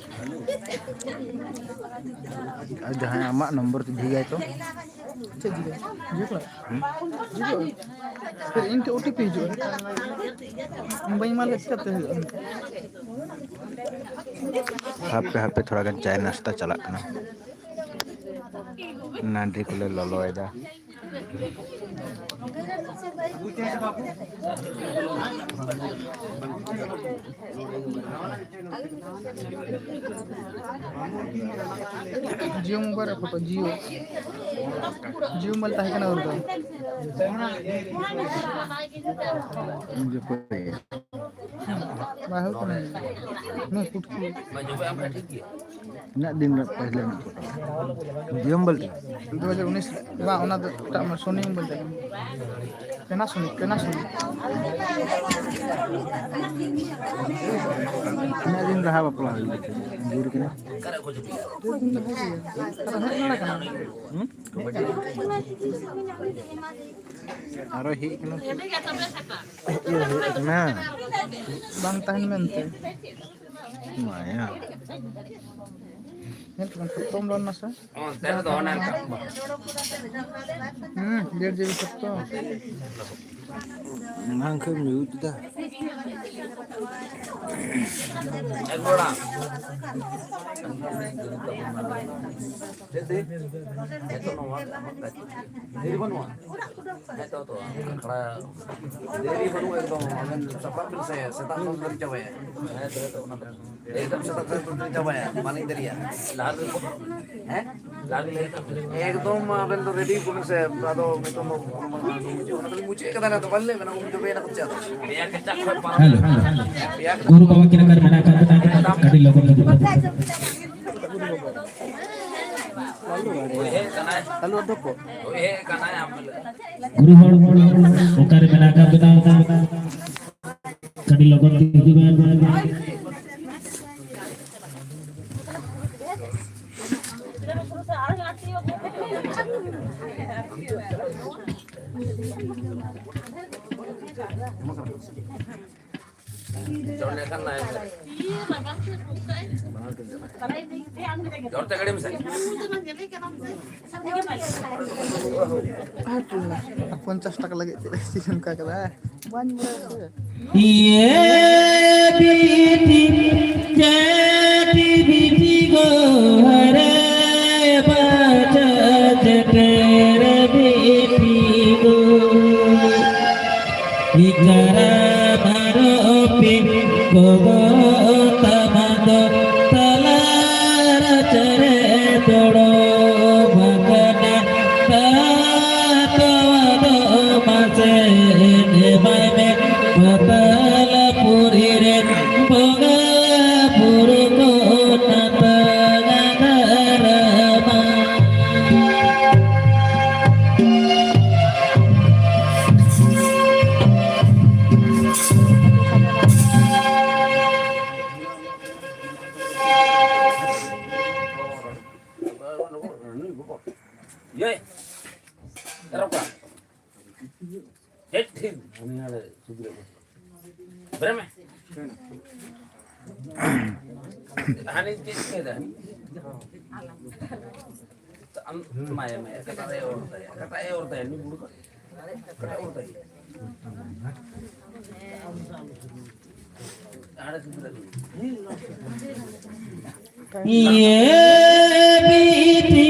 ᱟᱨ ᱡᱟᱦᱟᱸᱭ ᱟᱢᱟᱜ ᱱᱚᱢᱵᱚᱨ ᱛᱮ ᱡᱷᱤᱡᱟᱭ ᱛᱚ? ᱪᱮᱫ ᱡᱷᱤᱡᱟᱭ? ᱡᱷᱤᱡ ᱠᱚᱣᱟ? ᱦᱩᱸ? ᱡᱷᱤᱡᱚᱜᱼᱟ᱾ ᱯᱷᱤᱨ ᱤᱧ ᱴᱷᱮᱱ ᱳ ᱴᱤ ᱯᱤ ᱦᱤᱡᱩᱜᱼᱟ᱾ ᱵᱟᱹᱧ ᱮᱢᱟ ᱞᱮ ᱪᱤᱠᱟᱹᱛᱮ ᱦᱩᱭᱩᱜᱼᱟ? ᱦᱟᱯᱮ ᱦᱟᱯᱮ, ᱛᱷᱚᱲᱟ ᱜᱟᱱ ᱪᱟᱭ ᱱᱟᱥᱛᱟ ᱪᱟᱞᱟᱜ ᱠᱟᱱᱟ᱾ ᱱᱟᱰᱨᱤ ᱠᱚᱞᱮ ᱞᱚᱞᱚᱭᱮᱫᱟ᱾ ᱡᱤᱭᱳ ᱢᱳᱵᱟᱭᱤᱞ ᱨᱮ ᱯᱷᱳᱴᱳ, ᱡᱤᱭᱳ᱾ ᱡᱤᱭᱳ ᱢᱳᱵᱟᱭᱤᱞ ᱛᱟᱦᱮᱸ ᱠᱟᱱᱟ ᱩᱱ ᱫᱚ᱾ ᱵᱟᱭ ᱦᱩᱭ ᱠᱟᱱᱟ᱾ ᱱᱩᱭ ᱯᱩᱴᱠᱤ᱾ ᱛᱤᱱᱟᱹᱜ ᱫᱤᱱ ᱨᱮ ᱯᱟᱹᱦᱤᱞ ᱨᱮᱱᱟᱜ ᱯᱷᱳᱴᱳ? ᱡᱤᱭᱳ ᱢᱳᱵᱟᱭᱤᱞ ᱛᱮ? ᱫᱩ ᱦᱟᱡᱟᱨ ᱩᱱᱤᱥ ᱨᱮ᱾ ᱵᱟᱝ, ᱚᱱᱟ ᱫᱚ ᱮᱴᱟᱜ ᱢᱳᱵᱟᱭᱤᱞ, ᱥᱳᱱᱤ ᱢᱳᱵᱟᱭᱤᱞ ᱛᱟᱦᱮᱸ ᱠᱟᱱᱟ᱾ ᱯᱮᱱᱟᱥᱳᱱᱤᱠ, ᱯᱮᱱᱟᱥᱳᱱᱤᱠ᱾ ᱛᱤᱱᱟᱹᱜ ᱫᱤᱱ ᱞᱟᱦᱟ ᱵᱟᱯᱞᱟ ᱦᱩᱭ ᱞᱮᱱᱟ? ᱡᱳᱨ ᱠᱟᱱᱟ᱾ ᱯᱮ ᱫᱤᱱ ᱞᱟᱦᱟ ᱜᱮ᱾ ᱟᱨ ᱦᱮᱡ ᱵᱟᱲᱟ ᱠᱟᱱᱟ᱾ ᱦᱩᱸ? ᱟᱨᱚ ᱦᱮᱡ ᱠᱟᱱᱟ᱾ ᱦᱮᱡ ᱠᱟᱱᱟ᱾ ᱵᱟᱝ ᱛᱟᱦᱮᱱ ᱢᱮᱱᱛᱮ᱾ ᱢᱟᱭᱟ᱾ ᱧᱮᱞ ᱠᱮᱫᱟᱢ, ᱥᱚᱠᱛᱚᱢ ᱨᱚᱲ ᱱᱟ ᱥᱮ? ᱚᱱᱛᱮ ᱨᱮᱫᱚ ᱚᱱᱮ ᱚᱱᱠᱟ᱾ ᱦᱩᱸ, ᱰᱮᱲ ᱡᱤᱵᱤ ᱥᱚᱠᱛᱚ᱾ ᱚᱱᱟ ᱠᱷᱚᱡ ᱢᱤᱭᱩᱴ ᱫᱟ᱾ ᱮᱠ ᱵᱚᱲᱟ᱾ ᱪᱮᱫ ᱫᱤ? ᱱᱤᱛᱚᱜ ᱱᱚᱣᱟ ᱫᱷᱤᱨᱤ ᱵᱟᱹᱱᱩᱜᱼᱟ? ᱦᱮᱸ, ᱛᱚ, ᱛᱚ, ᱟᱠᱷᱲᱟ ᱫᱮᱨᱤ ᱵᱟᱹᱱᱩᱜᱼᱟ ᱮᱠᱫᱚᱢ, ᱟᱵᱮᱱ ᱥᱟᱯᱲᱟᱜ ᱵᱮᱱ ᱥᱮ, ᱥᱮᱛᱟᱜ ᱠᱷᱚᱱ ᱵᱮᱱ ᱪᱟᱵᱟᱭᱟ᱾ ᱦᱮᱸ, ᱛᱚ, ᱛᱚ, ᱚᱱᱟ ᱫᱚ᱾ ᱮᱠᱫᱚᱢ ᱥᱮᱛᱟᱜ ᱠᱷᱚᱱ ᱵᱮᱱ ᱪᱟᱵᱟᱭᱟ, ᱵᱟᱹᱞᱤᱧ ᱫᱮᱨᱤᱭᱟ᱾ ᱞᱟᱦᱟ ᱨᱮ ᱦᱮᱸ? ᱞᱟᱦᱟ ᱨᱮ ᱞᱟᱹᱭ ᱠᱟᱜ ᱵᱮᱱ᱾ ᱮᱠᱫᱚᱢ ᱟᱵᱮᱱ ᱫᱚ ᱨᱮᱰᱤ ᱠᱚᱵᱮᱱ ᱥᱮ, ᱟᱫᱚ ᱱᱤᱛᱚᱝ ᱫᱚ ᱚᱱᱟ ᱫᱚᱞᱤᱧ ᱢᱩᱪᱟᱹᱫ ᱠᱟᱫᱟ, ᱱᱤᱛᱚᱜ ᱵᱟᱹᱞᱤᱧ ᱞᱟᱹᱭ ᱟᱵᱮᱱᱟ, ᱩᱱ ᱡᱚᱵᱮ ᱮᱱᱟ ᱠᱚ ᱪᱮᱫ ᱟᱫᱚ᱾ ᱦᱮᱞᱳ, ᱜᱩᱨᱩ ᱵᱟᱵᱟ ᱠᱤᱱ ᱚᱠᱟᱨᱮ ᱢᱮᱱᱟᱜ ᱟᱠᱟᱫ ᱵᱮᱱᱟ? ᱠᱟᱹᱴᱤᱡ ᱞᱚᱜᱚᱱ ᱦᱤᱡᱩᱜ ᱵᱮᱱ᱾ ᱟᱞᱚ ᱩᱰᱩᱠᱚᱜ᱾ ᱜᱩᱨᱩ ᱦᱚᱲ ᱚᱠᱟᱨᱮ ᱢᱮᱱᱟᱜ ᱟᱠᱟᱫ ᱵᱮᱱᱟ? ᱠᱟᱹᱴᱤᱡ ᱞᱚᱜᱚᱱ ᱦᱤᱡᱩᱜ ᱵᱮᱱ᱾ ᱡᱚᱲ ᱞᱮᱠᱷᱟᱱ ᱱᱟᱭ ᱥᱮ᱾ ᱡᱚᱲ ᱛᱮ ᱜᱟᱹᱰᱤ ᱢᱮᱥᱮ᱾ ᱯᱚᱧᱪᱟᱥ ᱴᱟᱠᱟ ᱞᱟᱹᱜᱤᱫ ᱪᱮᱫ ᱞᱮ ᱪᱤᱠᱟᱹ ᱚᱱᱠᱟ ᱠᱟᱫᱟ? ᱵᱟᱹᱧ ᱵᱟᱲᱟᱭᱟ ᱥᱮ᱾ ᱤᱭᱟᱹ ᱵᱤᱴᱤ, ᱪᱟᱹᱴᱤ ᱵᱤᱴᱤ ᱜᱳ, ᱦᱟᱨᱮ ᱵᱟᱪᱟ ᱪᱮᱴᱮᱨ ᱵᱤᱴᱤ ᱜᱳ᱾ ᱤᱠᱟᱨᱟ ᱢᱟᱨᱚᱯᱤ ᱜᱚᱜᱚ ᱛᱟᱢᱟ ᱫᱚ ᱛᱟᱞᱟ ᱨᱟᱪᱟᱨᱮ ᱫᱩᱲᱩᱵ ᱟᱠᱟᱱᱟ᱾ ᱛᱟᱛᱣᱟ ᱫᱚ ᱢᱟᱥᱮ ᱮᱢᱟᱭ ᱢᱮ, ᱯᱟᱛᱟᱞᱯᱩᱨᱤ ᱨᱮ ᱵᱚᱸᱜᱟ ᱵᱩᱨᱩ ᱠᱚ ᱱᱟᱯᱟᱜ ᱫᱟᱨᱟᱢᱟ᱾ ᱤᱭᱟᱹ, ᱮᱨᱚᱜ ᱠᱚᱲᱟ᱾ ᱦᱮᱡ ᱴᱷᱤᱠ᱾ ᱵᱮᱨᱮᱫ ᱢᱮ᱾ ᱦᱟᱹᱱᱤ ᱪᱮᱫ ᱪᱤᱠᱟᱹᱭᱮᱫᱟ? ᱟᱢ ᱢᱟᱭᱟ, ᱢᱟᱭᱟ, ᱠᱟᱴᱟ ᱨᱮ ᱚᱨ ᱛᱟᱭᱟ, ᱠᱟᱴᱟ ᱨᱮ ᱚᱨ ᱛᱟᱭᱟ, ᱱᱩᱭ ᱵᱩᱲᱦᱤ ᱠᱚ᱾ ᱠᱟᱴᱟ ᱚᱨ ᱛᱟᱭᱟ᱾ ᱟᱲᱮ ᱥᱩᱫᱷᱨᱟᱹ ᱫᱩᱧ᱾ ये बीती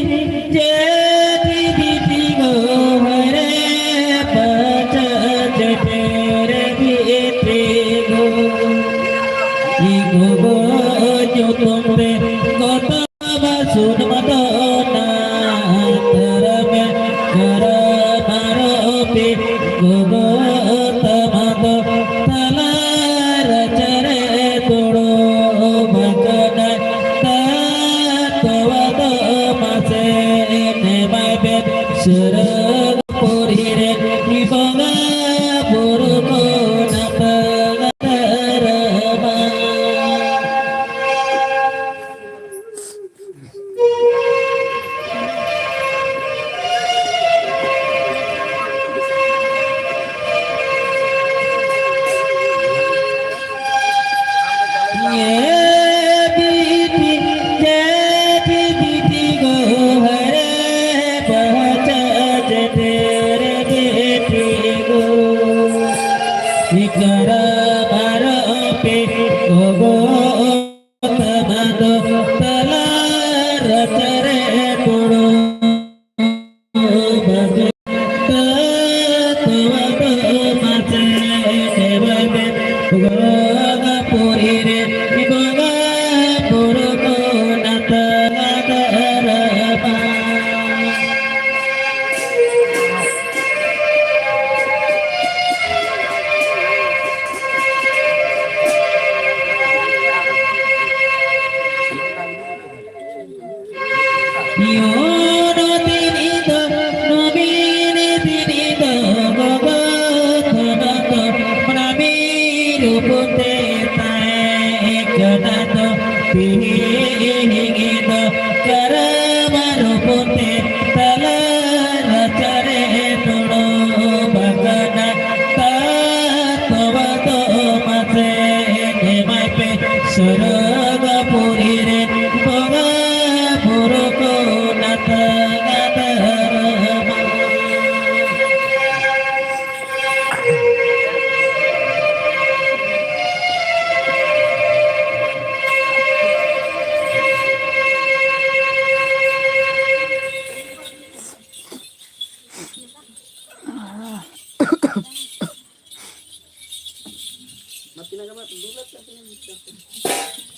जेती बीती गो हरे पाचा चटेर बीती गो। इगो गो जो तुम पे गोता बासुन मदोना तरमे करमारो पे गोगो तमदो तलार चरे तोड़ो बगन तत्वदो मसे ने माबे सुरग पुरी रे निबंगा पुरुको नतगतरमा।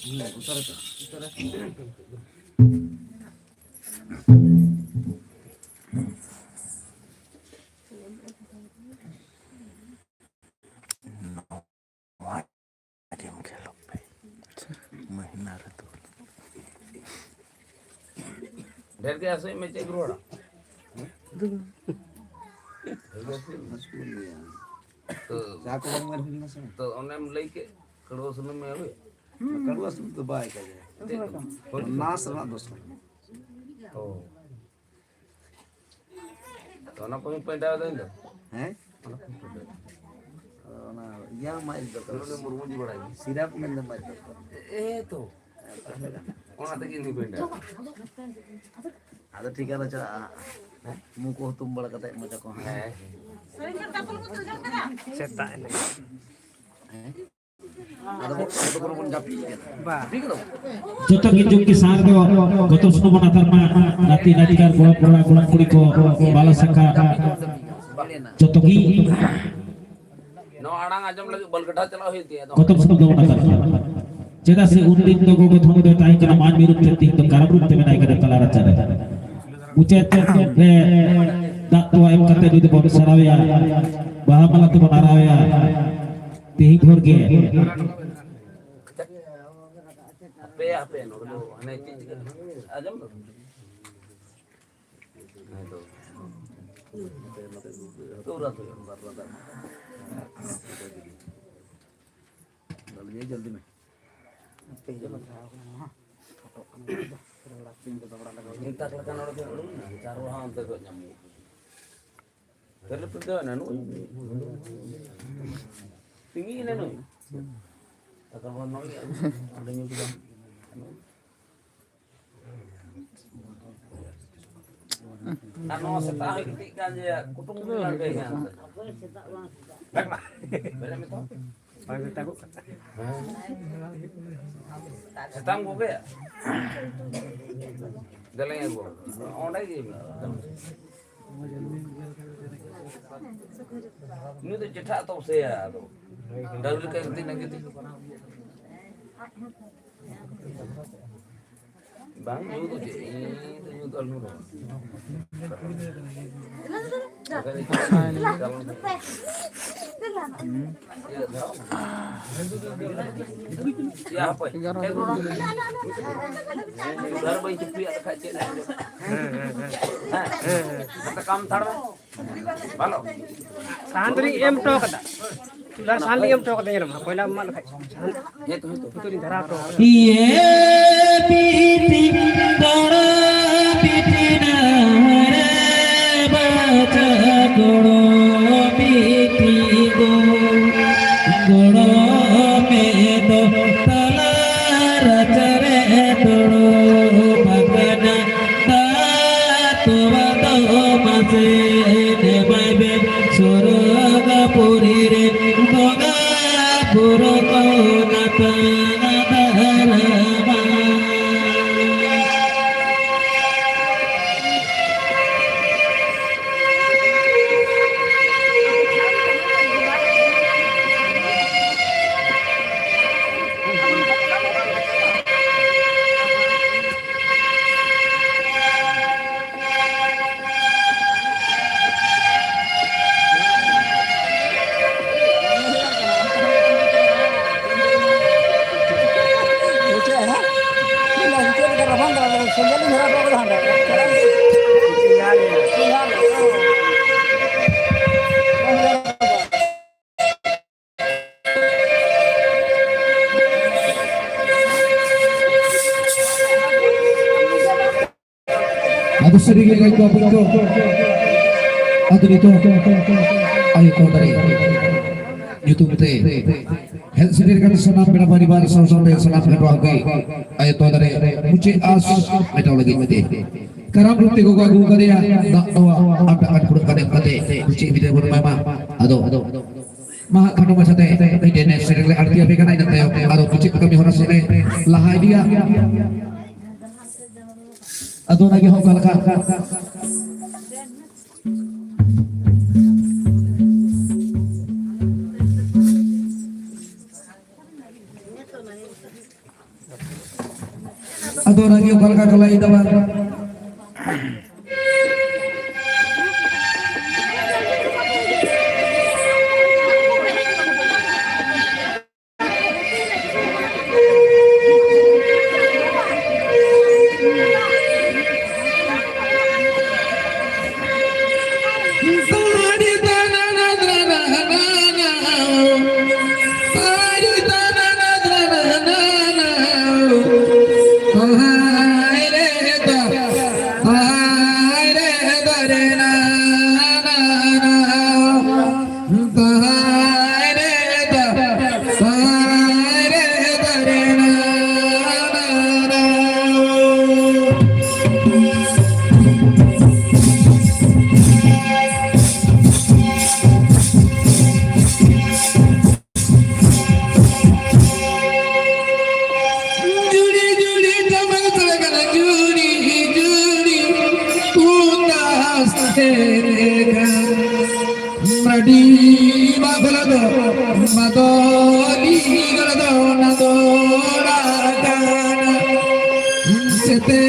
ᱦᱩᱸ, ᱩᱛᱟᱹᱨ ᱟᱠᱟᱫ, ᱩᱛᱟᱹᱨ ᱟᱠᱟᱫ᱾ ᱱᱚᱣᱟ ᱜᱮᱢ ᱠᱷᱮᱞᱚᱜ ᱯᱮ᱾ ᱢᱟᱹᱦᱱᱟᱹ ᱨᱮ ᱫᱩ᱾ ᱰᱷᱮᱨ ᱜᱮ ᱦᱟᱹᱥᱩᱭᱮᱫ ᱢᱮ, ᱪᱮᱫ ᱮᱢ ᱨᱚᱲᱟ? ᱛᱚ, ᱪᱟ ᱠᱚ ᱵᱟᱝ ᱧᱩ ᱦᱩᱭ ᱞᱮᱱᱟ ᱥᱮ? ᱛᱚ, ᱚᱱᱮᱢ ᱞᱟᱹᱭ ᱠᱮᱫ, ᱠᱟᱹᱲᱣᱟᱹ ᱥᱩᱱᱩᱢ ᱮ ᱟᱹᱜᱩᱭᱟ? ᱠᱟᱹᱲᱣᱟᱹ ᱥᱩᱱᱩᱢ ᱫᱚ ᱵᱟᱭ ᱠᱟᱡᱟ᱾ ᱪᱮᱫ? ᱱᱟᱥ ᱨᱮᱱᱟᱜ ᱫᱳᱥ ᱠᱟᱱᱟ᱾ ᱚ᱾ ᱛᱚ, ᱚᱱᱟ ᱠᱚᱦᱚᱸ ᱯᱮᱸᱰᱟᱣ ᱫᱟᱹᱧ ᱫᱚ᱾ ᱦᱮᱸ? ᱚᱱᱟ ᱤᱭᱟᱹ ᱢᱟᱡᱽ ᱫᱚᱨᱠᱟᱨ᱾ ᱩᱱᱤ ᱢᱩᱨᱢᱩ ᱡᱤ ᱵᱟᱲᱟᱭ ᱜᱮ᱾ ᱥᱤᱨᱟᱯ ᱢᱮᱱ ᱫᱚ ᱢᱟᱡᱽ ᱫᱚᱨᱠᱟᱨ᱾ ᱮ ᱛᱚ᱾ ᱚᱱᱟ ᱛᱮᱜᱮ ᱤᱧ ᱯᱮᱸᱰᱟᱣ᱾ ᱟᱫᱚ ᱴᱷᱤᱠ ᱜᱮᱭᱟ, ᱟᱫᱚ ᱪᱟᱞᱟᱜᱼᱟ᱾ ᱢᱩ ᱠᱚ ᱦᱩᱛᱩᱢ ᱵᱟᱲᱟ ᱠᱟᱛᱮ ᱢᱚᱪᱟ ᱠᱚ᱾ ᱦᱮᱸ᱾ ᱥᱮᱛᱟᱜ ᱮᱱᱟ᱾ ᱦᱮᱸ? ᱟᱫᱚ ᱵᱚᱱ, ᱟᱫᱚ ᱵᱚᱱ ᱡᱟᱹᱯᱤᱫ ᱠᱮᱫᱟ᱾ ᱡᱟᱹᱯᱤᱫ ᱠᱮᱫᱟ ᱵᱚᱱ᱾ ᱡᱚᱛᱚ ᱜᱮ ᱡᱩᱜᱽ ᱜᱮ ᱥᱟᱨ ᱫᱚ ᱜᱚᱛᱚ ᱥᱩᱱᱩᱢ ᱚᱱᱟ ᱛᱟᱨᱢᱟ ᱱᱟᱛᱤ ᱱᱟᱪᱠᱟᱨ ᱠᱚᱲᱟ ᱠᱚᱲᱟ ᱠᱚᱲᱟ ᱠᱩᱲᱤ ᱠᱚ ᱵᱟᱞᱟ ᱥᱟᱠᱟ ᱡᱚᱛᱚ ᱜᱮ ᱱᱚᱣᱟ ᱟᱲᱟᱝ ᱟᱸᱡᱚᱢ ᱞᱟᱹᱜᱤᱫ ᱵᱟᱞᱜᱟᱰᱷᱟ ᱪᱟᱞᱟᱜ ᱦᱩᱭᱩᱜ ᱛᱤᱧᱟ᱾ ᱜᱚᱛᱚ ᱥᱩᱱᱩᱢ ᱫᱚ ᱚᱱᱟ ᱛᱟᱨᱢᱟ᱾ ᱪᱮᱫᱟᱜ ᱥᱮ ᱩᱱᱫᱤᱱ ᱫᱚ ᱜᱚᱜᱚ ᱫᱷᱚᱱ ᱫᱚᱭ ᱛᱟᱦᱮᱸ ᱠᱟᱱᱟ ᱢᱟᱹᱱᱢᱤ ᱨᱩᱯ ᱛᱮ, ᱛᱮᱦᱮᱧ ᱫᱚ ᱠᱟᱨᱟᱯ ᱨᱩᱯ ᱛᱮ ᱢᱮᱱᱟᱭ ᱠᱟᱱᱟ ᱛᱟᱞᱟ ᱨᱟᱪᱟ ᱨᱮ᱾ ᱢᱩᱪᱟᱹᱫ ᱨᱮ ᱫᱟᱜ ᱛᱚᱣᱟ ᱮᱢ ᱠᱟᱛᱮ ᱡᱩᱫᱤ ᱵᱚᱱ ᱥᱟᱨᱟᱣᱮᱭᱟ, ᱵᱟᱦᱟ ᱢᱟᱞᱟ ᱛᱮᱵᱚᱱ ᱟᱨᱟᱣᱮᱭᱟ, ᱛᱮᱦᱮᱧ ᱵᱷᱳᱨ ᱜᱮ᱾ ᱦᱟᱯᱮ, ᱦᱟᱯᱮ, ᱱᱚᱰᱮ ᱫᱚ ᱦᱟᱱᱮ ᱪᱮᱫ ᱪᱤᱠᱟᱹᱜ ᱠᱟᱱᱟ? ᱟᱸᱡᱚᱢ ᱫᱟᱢ? ᱦᱮᱸ ᱛᱚ᱾ ᱛᱚ, ᱨᱟᱛ ᱦᱩᱭᱩᱜᱼᱟ᱾ ᱵᱟᱨ ᱨᱟᱛ᱾ ᱡᱚᱞᱫᱤ ᱢᱮ᱾ ᱡᱤᱱᱛᱟᱠ ᱞᱮᱠᱟ ᱱᱚᱰᱮ ᱠᱷᱚᱱ ᱩᱰᱩᱠ ᱮᱱᱟ, ᱪᱟᱨᱣᱟ ᱦᱚᱸ ᱚᱱᱛᱮ ᱠᱷᱚᱱ ᱧᱟᱢᱚᱜ ᱠᱟᱱᱟ᱾ ᱛᱟᱦᱞᱮ ᱯᱤᱴᱷᱟᱹ ᱮᱱᱟ ᱱᱩᱭ᱾ ᱛᱤᱸᱜᱤ ᱮᱱᱟ ᱱᱩᱭ᱾ ᱛᱟᱨᱯᱚᱨ ᱱᱩᱭ ᱚᱸᱰᱮ ᱧᱩ ᱠᱮᱫᱟ᱾ ᱟᱨ ᱱᱚᱣᱟ ᱥᱮᱛᱟ ᱦᱚᱸᱭ ᱜᱤᱛᱤᱡ ᱠᱟᱱ ᱡᱮ ᱠᱩᱴᱩᱢ ᱠᱩᱴᱩᱢ ᱞᱟᱝ ᱠᱟᱹᱭ ᱠᱟᱱ᱾ ᱵᱮᱨᱮᱫ ᱢᱮ ᱛᱚ᱾ ᱦᱮᱸ᱾ ᱥᱮᱛᱟᱢ ᱠᱚᱜᱮ᱾ ᱫᱮᱞᱟᱧ ᱟᱹᱜᱩ᱾ ᱚᱸᱰᱮ ᱜᱮ ᱢᱮᱱᱟᱜᱼᱟ᱾ ᱩᱱᱤ ᱫᱚ ᱪᱮᱴᱷᱟ ᱛᱚ ᱥᱮᱭᱟ ᱟᱫᱚ᱾ ᱰᱟᱹᱝᱨᱤ ᱞᱮᱠᱟ ᱮᱠᱫᱤᱱ ᱮᱠᱫᱤᱱ᱾ ᱵᱟᱝ ᱧᱩ ᱫᱚ ᱪᱮᱫ? ᱤᱧ ᱫᱚ ᱧᱩ ᱫᱚ ᱟᱞᱚᱢ ᱨᱚᱲ᱾ ᱭᱟ, ᱦᱟᱯᱳᱭ᱾ ᱮᱜᱟᱨᱚ᱾ ᱩᱫᱷᱟᱨ ᱵᱟᱹᱧ ᱪᱩᱯᱤᱭᱟᱜ ᱠᱷᱟᱡ ᱪᱮᱫ ᱞᱮ ᱦᱮᱸ, ᱦᱮᱸ, ᱦᱮᱸ᱾ ᱦᱮᱸ, ᱦᱮᱸ᱾ ᱥᱟᱠᱟᱢ ᱛᱷᱟᱲ ᱢᱮ᱾ ᱵᱷᱟᱞᱚ᱾ ᱥᱟᱦᱟᱱ ᱫᱚᱞᱤᱧ ᱮᱢ ᱦᱚᱴᱚ ᱠᱟᱫᱟ᱾ ᱥᱟᱦᱟᱱ ᱞᱤᱧ ᱮᱢ ᱦᱚᱴᱚ ᱠᱟᱫᱟ, ᱧᱮᱞ ᱢᱮ, ᱠᱚᱭᱞᱟ ᱢᱟ ᱞᱮᱠᱷᱟᱡ᱾ ᱥᱟᱦᱟᱱ ᱦᱮᱸ ᱛᱚ, ᱦᱮᱸ ᱛᱚ᱾ ᱱᱤᱛᱚᱜ ᱞᱤᱧ ᱫᱷᱟᱨᱟ ᱦᱚᱴᱚ ᱠᱟᱫᱟ᱾ ᱤᱭᱟᱹ ᱵᱤᱴᱤ ᱠᱚᱲᱟ ᱵᱤᱴᱤ ᱱᱟᱦᱟᱨᱮ ᱵᱟᱪᱟ ᱜᱚᱲᱚ ᱵᱤᱴᱤ ᱜᱚ᱾ ᱜᱚᱲᱚ ᱢᱮ ᱫᱚ ᱛᱟᱞᱟ ᱨᱟᱪᱟᱨᱮ ᱫᱩᱲᱩᱵ ᱟᱠᱟᱱᱟ᱾ ᱫᱟ ᱛᱚᱣᱟ ᱫᱚ ᱢᱟᱥᱮ ᱮᱢᱟᱭ ᱵᱮᱱ ᱥᱚᱨᱚᱜᱟᱯᱩᱨᱤ ᱨᱮ ᱵᱚᱸᱜᱟ ᱵᱩᱨᱩ ᱠᱚ ᱱᱟᱯᱟᱭ ᱫᱷᱟᱨᱟ ᱢᱟ᱾ ᱟᱫᱚ ᱥᱟᱹᱨᱤ ᱜᱮ ᱜᱟᱭ ᱠᱚ ᱟᱵᱚ ᱠᱚ ᱟᱫᱚ ᱱᱤᱛᱚᱜ ᱟᱭᱳ ᱠᱚ ᱫᱟᱨᱮ ᱧᱩᱛᱩᱢ ᱛᱮ ᱦᱮᱡ ᱥᱮᱴᱮᱨ ᱠᱟᱱ ᱥᱟᱱᱟᱢ ᱯᱮᱲᱟ ᱯᱟᱨᱤᱵᱟᱨ ᱥᱟᱶ ᱥᱟᱶᱛᱮ ᱥᱟᱱᱟᱢ ᱜᱷᱟᱴᱣᱟ ᱜᱮ ᱟᱭᱳ ᱛᱚᱣᱟ ᱫᱟᱨᱮ ᱢᱩᱪᱟᱹᱫ ᱟᱥ ᱢᱮᱴᱟᱣ ᱞᱟᱹᱜᱤᱫ ᱛᱮ ᱠᱟᱨᱟᱢ ᱨᱩᱯ ᱛᱮ ᱜᱚᱜᱚ ᱟᱹᱜᱩ ᱠᱟᱫᱮᱭᱟ᱾ ᱫᱟᱜ ᱛᱚᱣᱟ ᱟᱨ ᱫᱟᱜ ᱯᱷᱩᱲᱩᱜ ᱠᱟᱛᱮ ᱠᱟᱛᱮ ᱢᱩᱪᱟᱹᱫ ᱵᱤᱫᱟᱹᱭ ᱵᱚᱱ ᱮᱢᱟᱭ ᱢᱟ᱾ ᱟᱫᱚ ᱢᱟ ᱦᱟᱸᱜ ᱠᱷᱟᱴᱚ ᱢᱟᱪᱷᱟᱛᱮ ᱢᱤᱫᱴᱮᱱ ᱮᱱᱮᱡ ᱥᱮᱨᱮᱧ ᱞᱮ ᱟᱬᱛᱤ ᱟᱯᱮ ᱠᱟᱱᱟ, ᱤᱱᱟᱹ ᱛᱟᱭᱚᱢ ᱟᱨᱚ ᱢᱩᱪᱟᱹᱫ ᱠᱟᱹᱢᱤ ᱦᱚᱨᱟ ᱥᱮᱫ ᱞᱮ ᱞᱟᱦᱟ ᱤᱫᱤᱭᱟ᱾ ᱟᱫᱚ ᱚᱱᱟᱜᱮ ᱦᱚᱸ ᱚᱠᱟ ᱞᱮᱠᱟ ᱚᱱᱟᱜᱮ ᱚᱠᱟ ᱞᱮᱠᱟ ᱠᱚ ᱞᱟᱹᱭ ᱛᱟᱵᱚᱱ᱾ ᱡᱩᱲᱤ ᱡᱩᱲᱤ ᱴᱟᱢᱟᱠ ᱥᱟᱰᱮ ᱠᱟᱱᱟ, ᱡᱩᱲᱤ ᱡᱩᱲᱤ ᱛᱩᱢᱫᱟᱜ ᱥᱟᱰᱮ ᱠᱟᱱᱟ᱾ ᱢᱟᱹᱰᱤ ᱵᱟᱯᱞᱟ ᱫᱚ ᱢᱟᱫᱚᱞᱤ ᱜᱚᱲ ᱫᱚ ᱱᱟᱫᱚᱲᱟ ᱠᱟᱱᱟ᱾ ᱥᱮᱛᱮ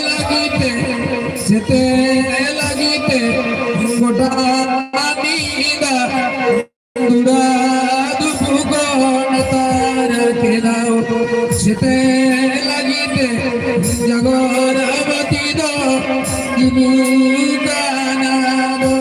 ᱞᱟᱹᱜᱤᱫ ᱛᱮ, ᱥᱮᱛᱮ ᱞᱟᱹᱜᱤᱫ ᱛᱮ ᱜᱚᱴᱟ ᱧᱤᱫᱟᱹ ᱫᱩᱲᱟ ᱫᱩᱯᱩ ᱜᱚᱱ ᱛᱟᱨ ᱠᱷᱮᱞᱟᱣ᱾ ᱥᱮᱛᱮ ᱞᱟᱹᱜᱤᱫ ᱛᱮ ᱡᱟᱜᱚᱨ ᱵᱟᱹᱛᱤ ᱫᱚ ᱡᱩᱞᱩᱜ ᱠᱟᱱᱟ ᱫᱚ᱾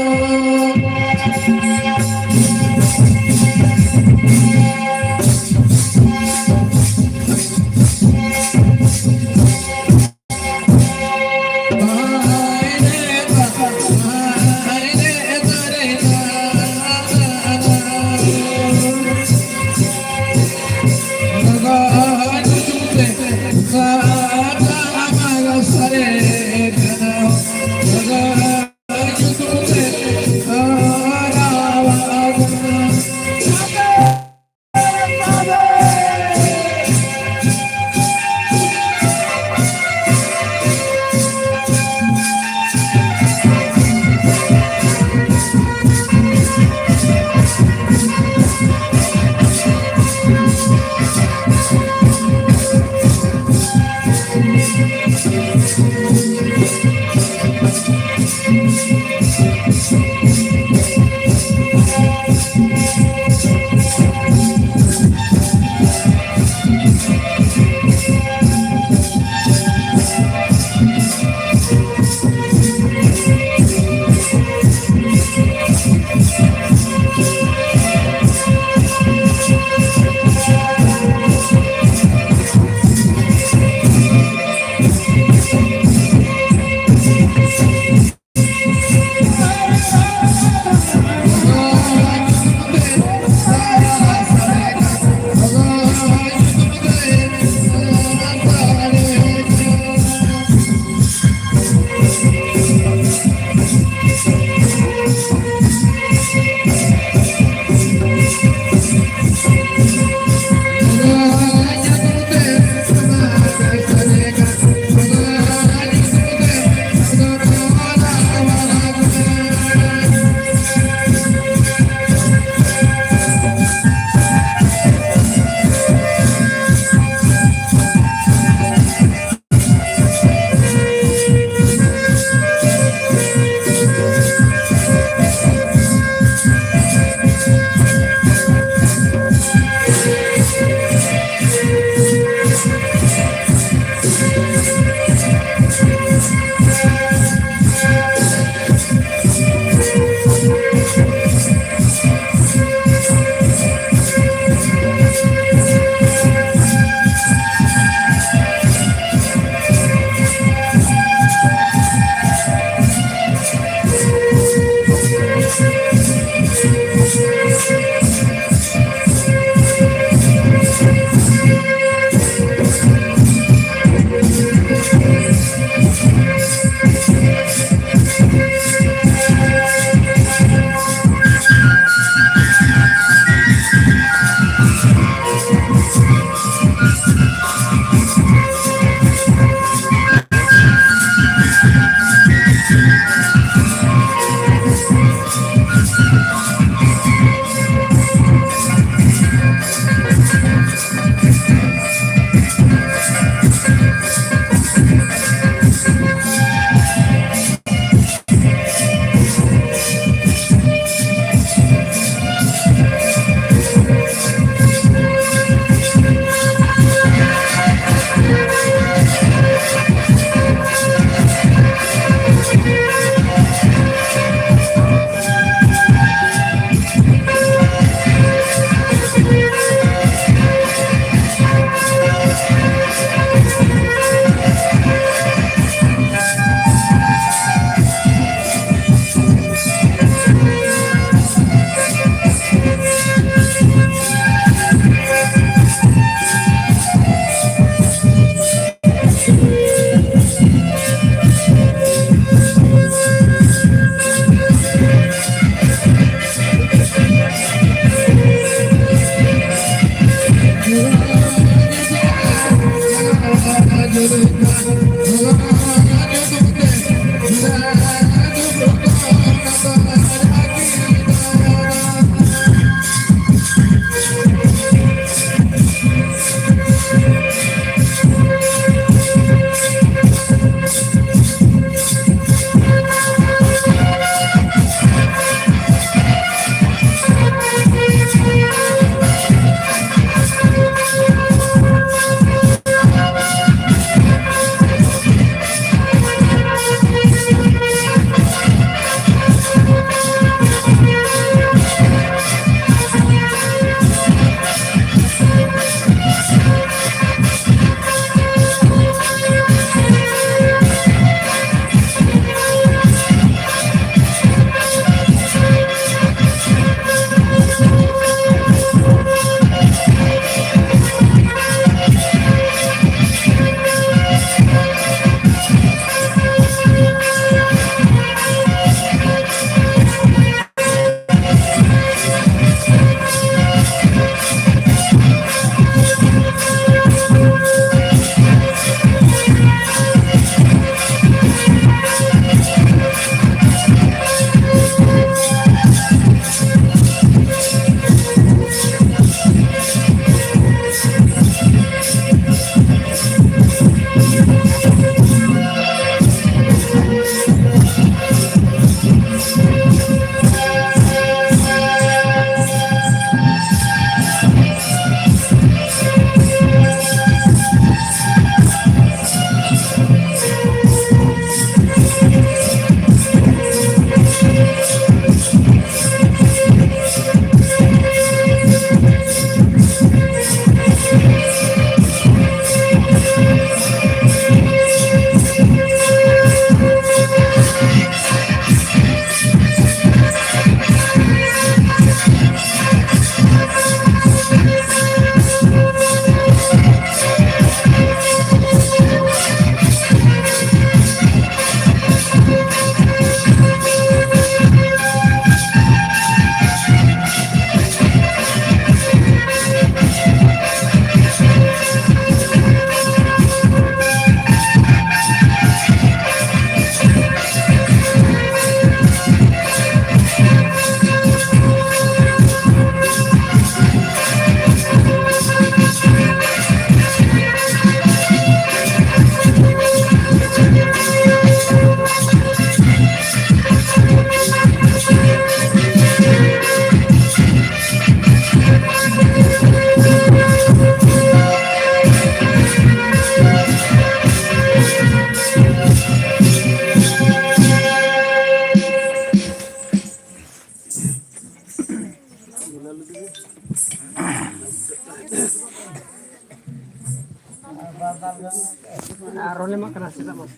ᱟᱨᱚ ᱞᱮ ᱮᱢᱟᱜ ᱠᱟᱱᱟ, ᱪᱮᱫᱟᱜ ᱵᱟᱝ?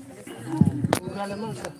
ᱯᱩᱨᱟ ᱞᱮ ᱮᱢᱟᱜ ᱠᱟᱱᱟ᱾